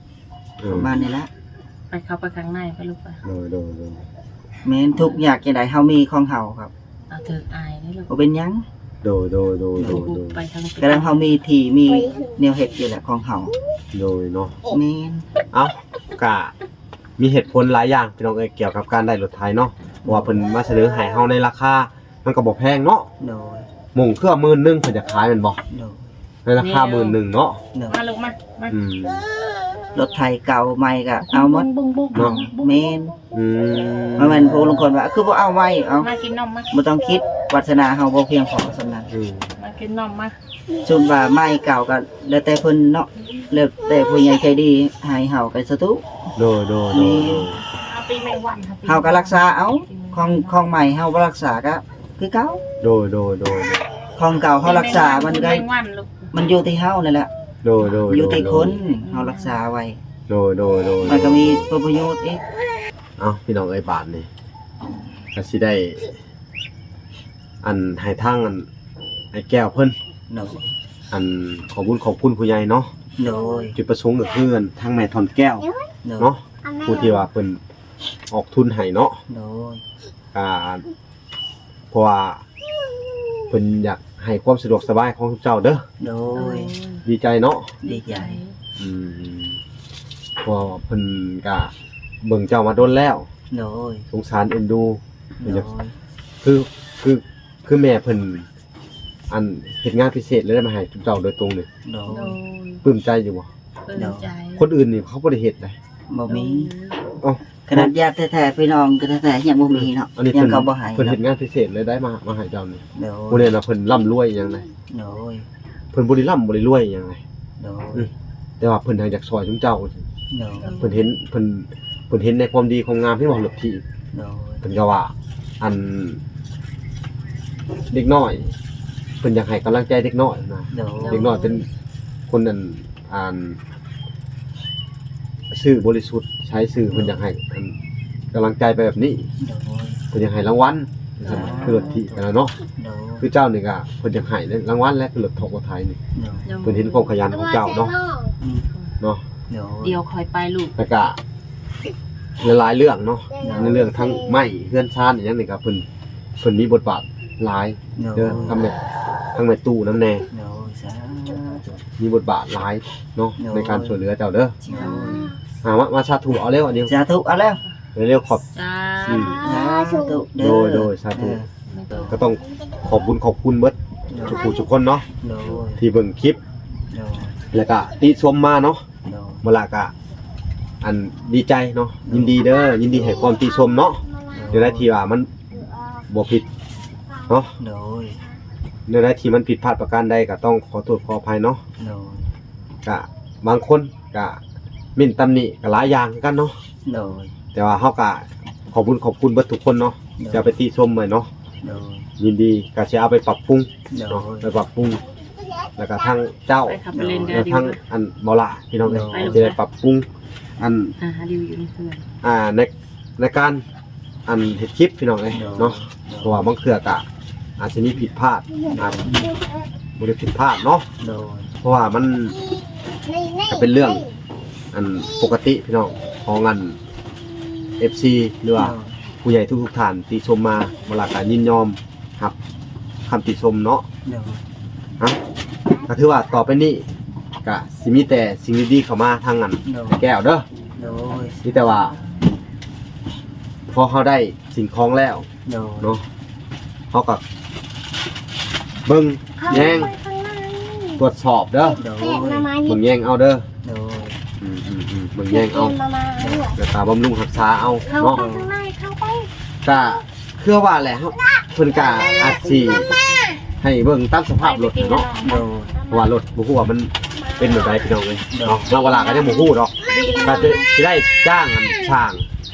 ເອີ ປະມານນີ້ລະ ໄປເຂົ້າໄປຂ້າງໃນໄປລູກໄປ ໂດຍ ໂດຍ ໂດຍ ແມ່ນ ທຸກຍາກຈັ່ງໃດເຮົາມີຂອງເຮົາຄັບ ເອົາເຖິງອາຍເດ້ລູກ ບໍ່ເປັນຫຍັງ ໂດຍ ໂດຍ ໂດຍ ໂດຍ ໂດຍ ໄປທາງ ກະລະເຮົາມີທີ່ມີແນວເຮັດຢູ່ແຫຼະຂອງເຮົາ ໂດຍເນາະ ແມ່ນ ເອົ້າ ກະມີເຫດຜົນຫຼາຍຢ່າງພີ່ນ້ອງເອີຍ ກ່ຽວກັບການໄດ້ລົດໄຖເນາະ ເພາະວ່າເພິ່ນມາສະເໜີໃຫ້ເຮົາໃນລາຄາ ມັນກໍບໍ່ແພງເນາະ ໂດຍ ມຸງເຄືອໝື່ນໜຶ່ງເພິ່ນຢາກຂາຍແມ່ນບໍ່? ໂດຍ ໃນລາຄາໝື່ນໜຶ່ງເນາະ ໂດຍ ມາລູກມາ ມາ ອືມ ລົດໄຖເກົ່າໃໝ່ກໍເອົາໝົດ ບຸ້ງໆໆ ເນາະ ແມ່ນ ອືມ ບໍ່ແມ່ນພວກລາງຄົນວ່າ ຄືບໍ່ເອົາໄວ້ ເອົາ ມາກິນນົມມາ ບໍ່ຕ້ອງຄິດ ວາດສະໜາເຮົາບໍ່ພຽງພໍສ່ຳນັ້ນ ອືມ ມາກິນນົມມາ ສົມວ່າໃໝ່ເກົ່າກໍແລ້ວແຕ່ເພິ່ນເນາະ ແລ້ວແຕ່ຜູ້ໃຫຍ່ໃຈດີໃຫ້ເຮົາກໍສາທຸ ໂດຍ ໂດຍ ໂດຍ ແມ່ນ ເຮົາກໍລັກສາເອົາ ຂອງ ຂອງໃໝ່ເຮົາບໍ່ລັກສາກໍຄືເກົ່າ ໂດຍ ໂດຍ ໂດຍ ຂອງເກົ່າເຮົາລັກສາມັນກໍ ມັນຢູ່ທີ່ເຮົານັ້ນແຫຼະ ໂດຍ ໂດຍ ຢູ່ທີ່ຄົນເຮົາລັກສາໄວ້ ໂດຍ ໂດຍ ໂດຍ ມັນກໍມີຜົນປະໂຫຍດອີກ ເອົ້າ ພີ່ນ້ອງເອີຍ ບາດນີ້ກໍຊິໄດ້ ອັນ ໃຫ້ທາງ ອັນ ອ້າຍແກ້ວເພິ່ນ ໂດຍ ອັນ ຂອບບຸນຂອບຄຸນຜູ້ໃຫຍ່ເນາະ ໂດຍ ຈຸດປະສົງກໍຄື ອັນ ທາງແມ່ທ່ອນແກ້ວ ໂດຍ ເນາະ ຜູ້ທີ່ວ່າເພິ່ນອອກທຶນໃຫ້ເນາະ ໂດຍ ອ່າ ເພາະວ່າເພິ່ນຢາກໃຫ້ຄວາມສະດວກສະບາຍຂອງເຈົ້າເດີ ໂດຍ ດີໃຈເນາະ ດີໃຈ ອືມ ເພາະວ່າເພິ່ນກະເບິ່ງເຈົ້າມາດົນແລ້ວ ໂດຍ ສົງສານເອັນດູ ໂດຍ ຄື ຄື ຄືແມ່ເພິ່ນ ອັນ ເຮັດງານພິເສດແລ້ວໄດ້ມາໃຫ້ເຈົ້າໂດຍຕົງນີ້ ໂດຍ ໂດຍ ປຶ້ມໃຈຢູ່ບໍ່? ປຶ້ມໃຈ ຄົນອື່ນນີ້ເຂົາບໍ່ໄດ້ເຮັດໃດ ບໍ່ມີ ເອີ ເອົ້າ ຂະໜາດຍາດແທ້ໆ ພີ່ນ້ອງແທ້ໆ ຍັງບໍ່ມີເນາະ ອັນນີ້ ຍັງເຂົາບໍ່ໃຫ້ ເພິ່ນເຮັດງານພິເສດເລີຍໄດ້ມາ ມາໃຫ້ເຈົ້ານີ້ ໂດຍ ບໍ່ແມ່ນວ່າເພິ່ນລ່ຳລວຍຫຍັງໃດ ໂດຍ ເພິ່ນບໍ່ໄດ້ລ່ຳບໍ່ໄດ້ລວຍຫຍັງໃດ ໂດຍ ອືມ ແຕ່ວ່າເພິ່ນຫາກຢາກຊ່ອຍຊຸມເຈົ້າ ໂດຍ ເພິ່ນເຫັນ ເພິ່ນ ເພິ່ນເຫັນໃນຄວາມດີຄວາມງາມ ເຫັນບໍ່ ລົດຖີບ ໂດຍ ເພິ່ນກໍວ່າ ອັນ ເດັກນ້ອຍ ເພິ່ນຢາກໃຫ້ກຳລັງໃຈເດັກນ້ອຍນະ ໂດຍ ເດັກນ້ອຍເປັນຄົນ ອັນ ອັນ ຊື່ບໍລິສຸດ ໃຊ້ຊື່ ເພິ່ນຢາກໃຫ້ ອັນ ກຳລັງໃຈໄປແບບນີ້ ໂດຍ ເພິ່ນຢາກໃຫ້ລາງວັນ ອ່າ ຄືລົດຖີບຫັ້ນນະເນາະ ໂດຍ ຄືເຈົ້ານີ້ກໍເພິ່ນຢາກໃຫ້ລາງວັນແຫຼະ ຄືລົດຖອກລົດໄຖນີ້ ໂດຍ ເພິ່ນເຫັນຄວາມຂະຫຍັນຂອງເຈົ້າເນາະ ອືມ ເນາະ ໂດຍ ດຽວຄ່ອຍໄປລູກ ແລ້ວກໍຫຼາຍໆເລື່ອງເນາະ ໂດຍ ໃນເລື່ອງທັງໄມ້ເຮືອນຊານອີ່ຫຍັງນີ້ກໍເພິ່ນ ເພິ່ນມີບົດບາດຫຼາຍ ໂດຍ ເດີ ທັງແມ່ ທັງແມ່ຕູ້ນຳແດ່ ໂດຍ ສາທຸ ມີບົດບາດຫຼາຍເນາະ ໂດຍ ໃນການຊ່ວຍເຫຼືອເຈົ້າເດີ ໂດຍ ອ່າ ມາ ມາສາທຸເອົາແລ້ວ ອັນນີ້ ສາທຸເອົາແລ້ວ ເລັວໆ ຂອບ ສາທຸ ສາທຸເດີ ໂດຍ ໂດຍ ສາທຸ ເອີ ກໍຕ້ອງຂອບບຸນຂອບຄຸນເບິດ ໂດຍ ທຸກຜູ້ທຸກຄົນເນາະ ໂດຍ ທີ່ເບິ່ງຄລິບ ໂດຍ ແລ້ວກໍຕິຊົມມາເນາະ ໂດຍ ເວລາກໍ ອັນ ດີໃຈເນາະ ໂດຍ ຍິນດີເດີ ຍິນດີໃຫ້ຄວາມຕິຊົມເນາະ ໂດຍ ແນວໃດທີ່ວ່າມັນບໍ່ຜິດເນາະ ໂດຍ ແນວໃດທີ່ມັນຜິດພາດປະການໃດກໍຕ້ອງຂໍໂທດຂໍອະໄພເນາະ ໂດຍ ກະບາງຄົນກະເມັ້ນຕຳໜິກະຫຼາຍຢ່າງຄືກັນເນາະ ໂດຍ ແຕ່ວ່າເຮົາກະຂອບບຸນຂອບຄຸນເບິດທຸກຄົນເນາະ ໂດຍ ທີ່ເອົາໄປຕິຊົມໄວ້ເນາະ ໂດຍ ຍິນດີ ກະຊິເອົາໄປປັບປຸງ ໂດຍ ເນາະ ໄປປັບປຸງ ແລ້ວກະທາງເຈົ້າ ໄປຂັບໄປຫຼິ້ນເດີ ແລ້ວທາງ ດີກວ່າ ອັນ ເບົາຫຼ້າ ພີ່ນ້ອງເອີຍ ໂດຍ ຊິໄດ້ປັບປຸງ ອັນ ອ່າ ຫາດີຢູ່ໃນເຮືອນ ອ່າ ໃນ ໃນການ ອັນເຮັດຄລິບພີ່ນ້ອງເອີຍ ໂດຍ ເນາະ ໂດຍ ເພາະວ່າບາງເທື່ອກະອາດຊິມີຜິດພາດ ອາດບໍ່ໄດ້ຜິດພາດເນາະ ໂດຍ ເພາະວ່າມັນກະເປັນເລື່ອງອັນປົກກະຕິພີ່ນ້ອງ ຂອງອັນເອັຟຊີ ຫຼືວ່າ ໂດຍ ຜູ້ໃຫຍ່ທຸກໆທ່ານທີ່ຊົມມາ ເວລາກະຍິນຍອມຮັບຄຳຕິຊົມເນາະ ໂດຍ ເອົ້າ ກະຖືວ່າຕໍ່ໄປນີ້ກະຊິມີແຕ່ສິ່ງດີໆເຂົ້າມາທາງອັນ ໂດຍ ແກ້ວເດີ ໂດຍ ມີແຕ່ວ່າ ພໍເຮົາໄດ້ສິ່ງຂອງແລ້ວ ໂດຍ ເນາະ ເຮົາກໍເບິ່ງແຍງ ເຂົ້າໄປຂ້າງໃນ ກວດສອບເດີ ໂດຍ ເບິ່ງແຍງເອົາເດີ ໂດຍ ອືມໆໆ ເບິ່ງແຍງເອົາ ແລ້ວກໍບຳລຸງຮັກສາເອົາ ເຂົ້າ ເນາະ ໄປຂ້າງໃນ ເຂົ້າໄປ ກະຄືວ່າແຫຼະ ເຮົາ ເພິ່ນກະອາດຊິໃຫ້ເບິ່ງຕາມສະພາບລົດເນາະ ໂດຍ ເພາະວ່າລົດບໍ່ຮູ້ວ່າມັນເປັນແບບໃດພີ່ນ້ອງເອີຍ ໂດຍ ເນາະ ເຮົາເວລາກໍຍັງບໍ່ຮູ້ດອກ ກະຊິ ຊິໄດ້ຈ້າງອັນຊ່າງ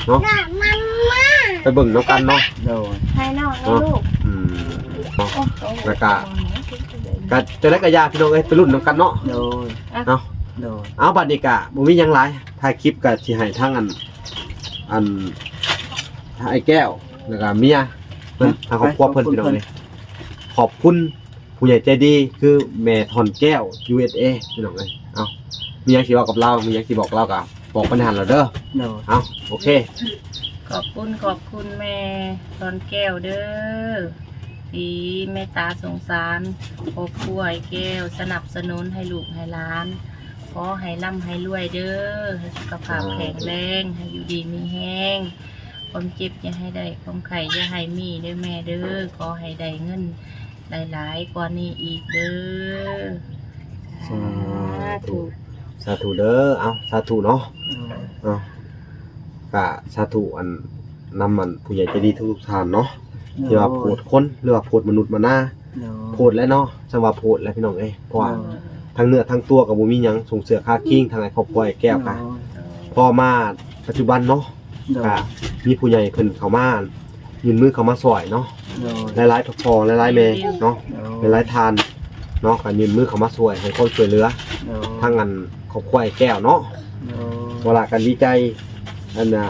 ເນາະ ໄປເບິ່ງນຳກັນເນາະ ໂດຍ ໃຫ້ນ້ອງ ເນາະ ລູກ ອືມ ເນາະ ແລ້ວກະ ກະຈັ່ງໃດກະຢ່າພີ່ນ້ອງເອີຍ ໄປລຸ້ນນຳກັນເນາະ ໂດຍ ເອົາ ໂດຍ ເອົາ ບັດນີ້ກະບໍ່ມີຫຍັງຫຼາຍ ທ້າຍຄລິບກະຊິໃຫ້ທາງອັນ ອັນ ທາງອ້າຍແກ້ວ ແລ້ວກະເມຍເພິ່ນ ທາງຄອບຄົວເພິ່ນ ພີ່ນ້ອງເອີຍ ຂອບຄຸນ ຜູ້ໃຫຍ່ໃຈດີຄືແມ່ທ່ອນແກ້ວ ຢູເອສເອ ພີ່ນ້ອງເອີຍ ເອົ້າ ມີຫຍັງຊິເວົ້າກັບລາວ ມີຫຍັງຊິບອກລາວກະບອກເພິ່ນໃນຫັ້ນລະເດີ ໂດຍ ເອົ້າ ໂອເຄ ຂອບຄຸນ ຂອບຄຸນແມ່ທ່ອນແກ້ວເດີ ທີ່ເມດຕາສົງສານຄອບຄົວອ້າຍແກ້ວ ສະໜັບສະໜູນໃຫ້ລູກໃຫ້ຫຼານ ຂໍໃຫ້ລ່ຳໃຫ້ລວຍເດີ ໃຫ້ສຸຂະພາບແຂງແຮງ ໃຫ້ຢູ່ດີມີແຮງ ຄວາມເຈັບຢ່າໃຫ້ໄດ້ ຄວາມໄຂ້ຢ່າໃຫ້ມີເດີແມ່ເດີ ຂໍໃຫ້ໄດ້ເງິນ ຫຼາຍໆກວ່ານີ້ອີກເດີ ສາທຸ ສາທຸເດີ ເອົ້າ ສາທຸເນາະ ໂດຍ ເອົ້າ ກະສາທຸອັນ ນຳອັນຜູ້ໃຫຍ່ໃຈດີທຸກໆທ່ານເນາະ ໂດຍ ທີ່ວ່າໂພດຄົນ ຫຼືວ່າໂພດມະນຸດມະນາ ໂດຍ ໂພດແຫຼະເນາະ ສຳວ່າໂພດແຫຼະພີ່ນ້ອງເອີຍ ເພາະວ່າ ໂດຍ ທັງເນື້ອທັງຕົວກໍບໍ່ມີຫຍັງ ສົງເສື້ອຄາຄີງ ທາງໃນຄອບຄົວອ້າຍແກ້ວກະ ໂດຍ ພໍມາປັດຈຸບັນເນາະ ໂດຍ ກະມີຜູ້ໃຫຍ່ເພິ່ນເຂົ້າມາ ຍື່ນມືເຂົ້າມາຊ່ວຍເນາະ ໂດຍ ຫຼາຍໆພໍ່ ຫຼາຍໆແມ່ເນາະ ໂດຍ ຫຼາຍໆທ່ານເນາະ ກໍຍື່ນມືເຂົ້າມາຊ່ວຍ ໃຫ້ຄວາມຊ່ວຍເຫຼືອ ໂດຍ ທາງອັນຄອບຄົວອ້າຍແກ້ວເນາະ ໂດຍ ເວລາກໍດີໃຈ ອັນນ່າ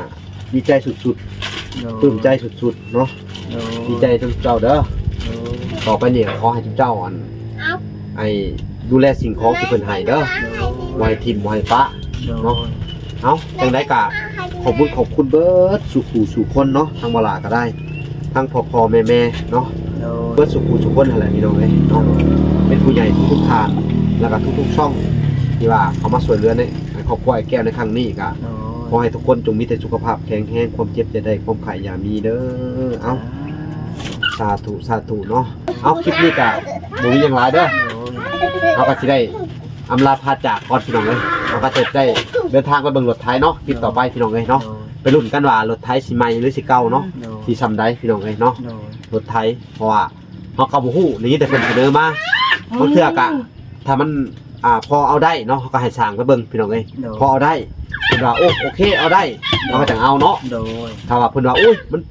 ດີໃຈສຸດໆ ໂດຍ ປຶ້ມໃຈສຸດໆເນາະ ໂດຍ ດີໃຈນຳເຈົ້າເດີ ໂດຍ ຕໍ່ໄປນີ້ກໍຂໍໃຫ້ເຈົ້າອັນ ໃຫ້ດູແລສິ່ງຂອງທີ່ເພິ່ນໃຫ້ເດີ ບໍ່ໃຫ້ຖິ້ມບໍ່ໃຫ້ປະເນາະ ໂດຍ ເອົ້າ ຈັ່ງໃດກະຂອບບຸນຂອບຄຸນເບິດສູ່ຜູ້ສູ່ຄົນເນາະ ທັງບໍ່ຫຼ້າກໍໄດ້ ທັງພໍ່ໆແມ່ໆເນາະ ໂດຍ ເບິດສູ່ຜູ້ສູ່ຄົນຫັ້ນແຫຼະພີ່ນ້ອງເອີຍເນາະ ເປັນຜູ້ໃຫຍ່ທຸກໆທ່ານ ແລ້ວກໍທຸກໆຊ່ອງ ທີ່ວ່າເຂົ້າມາຊ່ວຍເຫຼືອໃນ ໃນຄອບຄົວອ້າຍແກ້ວໃນຄັ້ງນີ້ ກໍ ໂດຍ ຂໍໃຫ້ທຸກຄົນຈົ່ງມີແຕ່ສຸຂະພາບແຂງແຮງ ຄວາມເຈັບຢ່າໄດ້ ຄວາມໄຂ້ຢ່າມີເດີ ເອົ້າ ສາທຸ ສາທຸເນາະ ເອົ້າ ຄລິບນີ້ກະບໍ່ມີຫຍັງຫຼາຍເດີ ໂດຍ ເຮົາກະຊິໄດ້ອຳລາພາຈາກກ່ອນພີ່ນ້ອງເອີຍ ເຮົາກະຊິໄດ້ເດີນທາງໄປເບິ່ງລົດໄຖເນາະ ຄລິບຕໍ່ໄປພີ່ນ້ອງເອີຍເນາະ ໂດຍ ໄປລຸ້ນກັນວ່າລົດໄຖຊິໃໝ່ຫຼືຊິເກົ່າເນາະ ໂດຍ ຊິຊ່ຳໃດພີ່ນ້ອງເອີຍເນາະ ໂດຍ ລົດໄຖ ເພາະວ່າເຮົາກໍບໍ່ຮູ້ ໄດ້ຍິນແຕ່ເພິ່ນສະເໜີມາ ບາງເທື່ອກະ ຖ້າມັນ ອ່າ ພໍເອົາໄດ້ເນາະ ເຮົາກໍໃຫ້ຊ່າງໄປເບິ່ງພີ່ນ້ອງເອີຍ ໂດຍ ພໍເອົາໄດ້ ວ່າ ໂອ້ ໂອເຄ ເອົາໄດ້ ເຮົາກໍຈັ່ງເອົາເນາະ. ໂດຍ ຖ້າວ່າເພິ່ນວ່າ ໂອ້ຍ ມັນ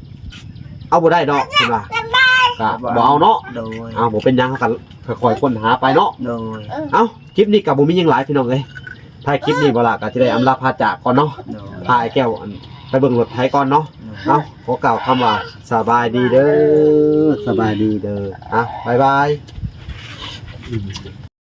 ເອົາບໍ່ໄດ້ດອກ ເພິ່ນວ່າ ກໍບໍ່ເອົາເນາະ. ໂດຍ ເອົາ ບໍ່ເປັນຫຍັງ ເຮົາກໍຄ່ອຍໆຄົ້ນຫາໄປເນາະ. ໂດຍ ເອົ້າ ຄລິບນີ້ກໍບໍ່ມີຫຍັງຫຼາຍພີ່ນ້ອງເອີຍ. ທ້າຍຄລິບນີ້ ບໍ່ຫຼ້າກໍຊິໄດ້ອຳລາພາຈາກກ່ອນເນາະ. ໂດຍ ພາອ້າຍແກ້ວ ອັນ ໄປເບິ່ງລົດໄຖກ່ອນເນາະ. ໂດຍ ເອົ້າ ຂໍກ່າວຄຳວ່າ ສະບາຍດີເດີ ສະບາຍດີເດີ. ອ່ະ ບາຍບາຍ.